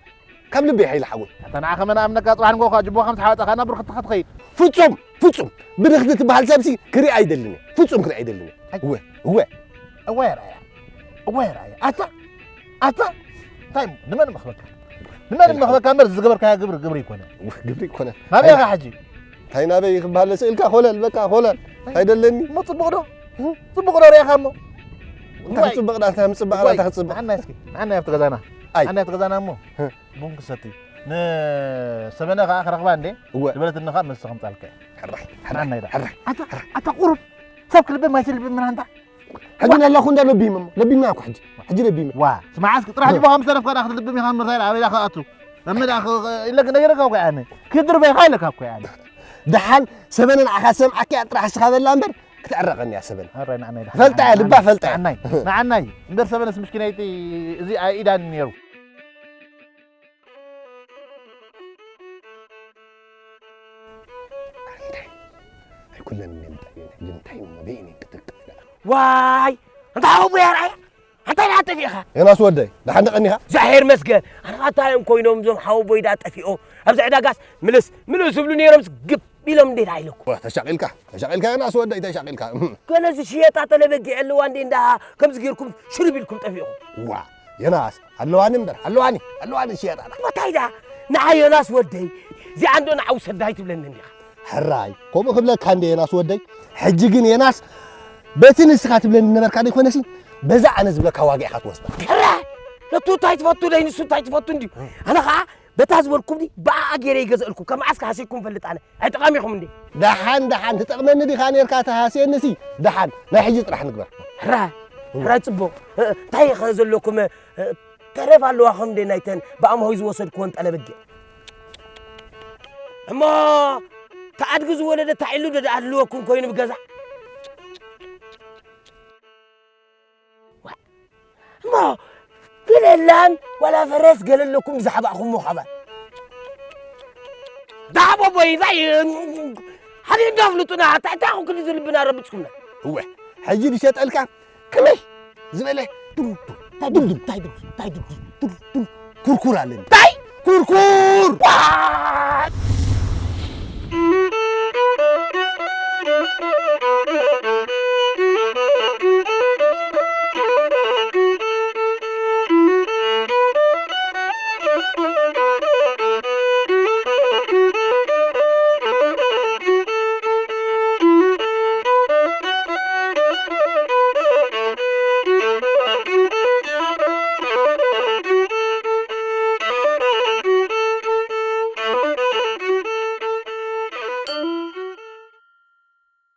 ካብ ልበይ ሓይለ ሓወይ። ኣታ ንዓኻ መን ኣምነካ? ጽባሕ ንግሆ ጅቦ ከም ዝሓወጠ ከኣ ናብ ብርክትኻ ትኸይድ። ፍጹም፣ ፍጹም ብርክቲ ትበሃል ሰብሲ ክርኢ ኣይደልን እየ። ፍጹም ክርኢ ኣይደልን እየ። ኣይ። እወ፣ እወ። እወ ርኣያ፣ እወ ርኣያ። ኣታ፣ ኣታ፣ እንታይ እሞ? ንመን መኽበካ? ንመን መኽበካ እምበር ዝገበርካዮ ግብሪ፣ ግብሪ ይኮነ። እወ፣ ግብሪ ይኮነ። ናበይ ኢኻ ሕጂ? እንታይ ናበይ ክበሃል ስእልካ ኮለል፣ በቃ ኮለል። እንታይ ደለኒ? እሞ ጽቡቕ ዶ? ጽቡቕ ዶ ርኢኻ እሞ? እንታይ ዋይ። ክጽብቕ ዳ፣ እንታይ ምጽባቕ ዳ፣ ዋይ። እንታይ ክጽብቕ? ንዓናይ እስኪ፣ ንዓናይ ኣብቲ ገዛና። ኣይ። ንዓናይ ኣብቲ ገዛና እሞ። ቡን ክሰቲ። ንሰበነ ከኣ ክረኽባ እንዴ? እወ። ዝበለትኒ ከኣ መልሲ ከምጻልካ እየ። ሕራይ፣ ሕራይ፣ ንዓናይ ዳ። ሕራይ። ኣታ፣ ኣታ ቁሩብ። ሰብ ክልብም ኣይትልብም ምን ኣንታ? ሕጂ ነለኹ እንዳ ለቢም እሞ። ለቢምና እኮ ሕጂ። ሕጂ ለቢም። ዋ፣ ስማዕ እስኪ ጥራሕ ጅቦ ከም ዝተረፍካ ዳ ክትልብም ኢኻ ምርታይ ዳ ኣበይ ዳ ክኣቱ? መመዳ ኢለክ ነይረካ እኮ ኣነ። ክድርበይካ ኢለካ እኮ ኣነ። ደሓን ሰበነ ንዓኻ ሰምዓካ እያ ጥራሕ እስኻ በላ እምበር ክትዕረቐኒ እያ ሰበነ። ኣረ ንዓናይ ዳ። ፈልጣ እያ፣ ልባ ፈልጣ እያ። ንዓናይ፣ ንዓናይ። እምበር ሰበነስ ምስኪነይቲ እዚ ኣይ ኢዳን ነይሩ። ኣይኩለን እኔ ምጣ-፣ እንታይ እሞ በይነይ ክትልጥፍ ደኣ። ዋይ! ኣንታ ሓወቦይ ኣርኣያ! ኣንታይ ደኣ ጠፊእኻ? ዮናስ ወደይ፣ ደሓን ደቐኒኻ? እግዚኣብሔር ይመስገን። ኣነ ኸኣ እንታይ እዮም ኮይኖም እዞም ሓወቦይ ደኣ ጠፊኦም? ኣብዚ ዕዳጋስ ምልስ፣ ምልስ ዝብሉ ነይሮምስ ግብ ኢሎም እንዴ ደኣ ኢለኩም? ዋ፣ ተሻቒልካ፣ ተሻቒልካ ዮናስ ወደይ፣ ተሻቒልካ። ገለ ዝሽየጣ ጠለ በጊዕ ኣለዋ እንዴ እንዳ ከምዚ ጌርኩም ሽርብ ኢልኩም ጠፊእኹም? ዋ፣ ዮናስ፣ ኣለዋኒ እምበር፣ ኣለዋኒ፣ ኣለዋኒ ዝሽየጣ። እንታይ ደኣ? ንዓ ዮናስ ወደይ፣ እዚኣ እንዶ ንዓ ውሰዳ ኣይትብለኒ እንዲኻ? ሕራይ፣ ከምኡ ክብለካ እንደ ዮናስ ወደይ። ሕጂ ግን ዮናስ፣ በቲ ንስኻ ትብለኒ ነበርካ ደይኮነሲ፣ በዛ ኣነ ዝብለካ ዋጋ ኢኻ ትወስዳ። ሕራይ! ነቱ እንታይ ትፈቱ ደይ ንሱ እንታይ ትፈቱ እንድዩ? ኣነ ኸዓ በታ ዝበልኩም ዲ ብኣኣ ገይረ ይገዘእልኩም። ካብ መዓስ ከ ሃሲኩም ፈልጥ ኣነ? ኣይጠቓሚኹም እንዴ? ደሓን፣ ደሓን፣ ትጠቕመኒ ዲኻ ኔርካ ተሃስየኒሲ? ደሓን፣ ናይ ሕጂ ጥራሕ ንግበር። ሕራይ፣ ሕራይ ጽቡቕ። እ፣ እንታይ ኢኸ ዘለኩም? እ፣ ተረፍ ኣለዋ ኸም እንደ ናይተን ብኣምሆይ ዝወሰድክወን ጠለበጊዕ። እሞ፣ ተኣድጊ ዝወለደ ታዒሉ ዶ ደኣ ህልወኩም ኮይኑ ብገዛ? ዋ፣ እሞ፣ ገለ ላም ዋላ ፈረስ ገለ ኣለኩም ብዛዕባኹም ሞ ኻባል። ዳቦ ቦይ፣ እንታይ፣ ሓደ እንዳፍልጡና፣ እንታይ፣ እንታይ ኹም ክንዲ ዝልብና ረብጽኩምና? እወ፣ ሕጂ ዝሸጠልካ ከመይ ዝበለ ዱር፣ ዱር፣ እንታይ ዱር፣ ዱር፣ እንታይ ዱር፣ እንታይ ዱር፣ ዱር፣ ዱር፣ ኩርኩር ኣለኒ። እንታይ? ኩርኩር! ዋ!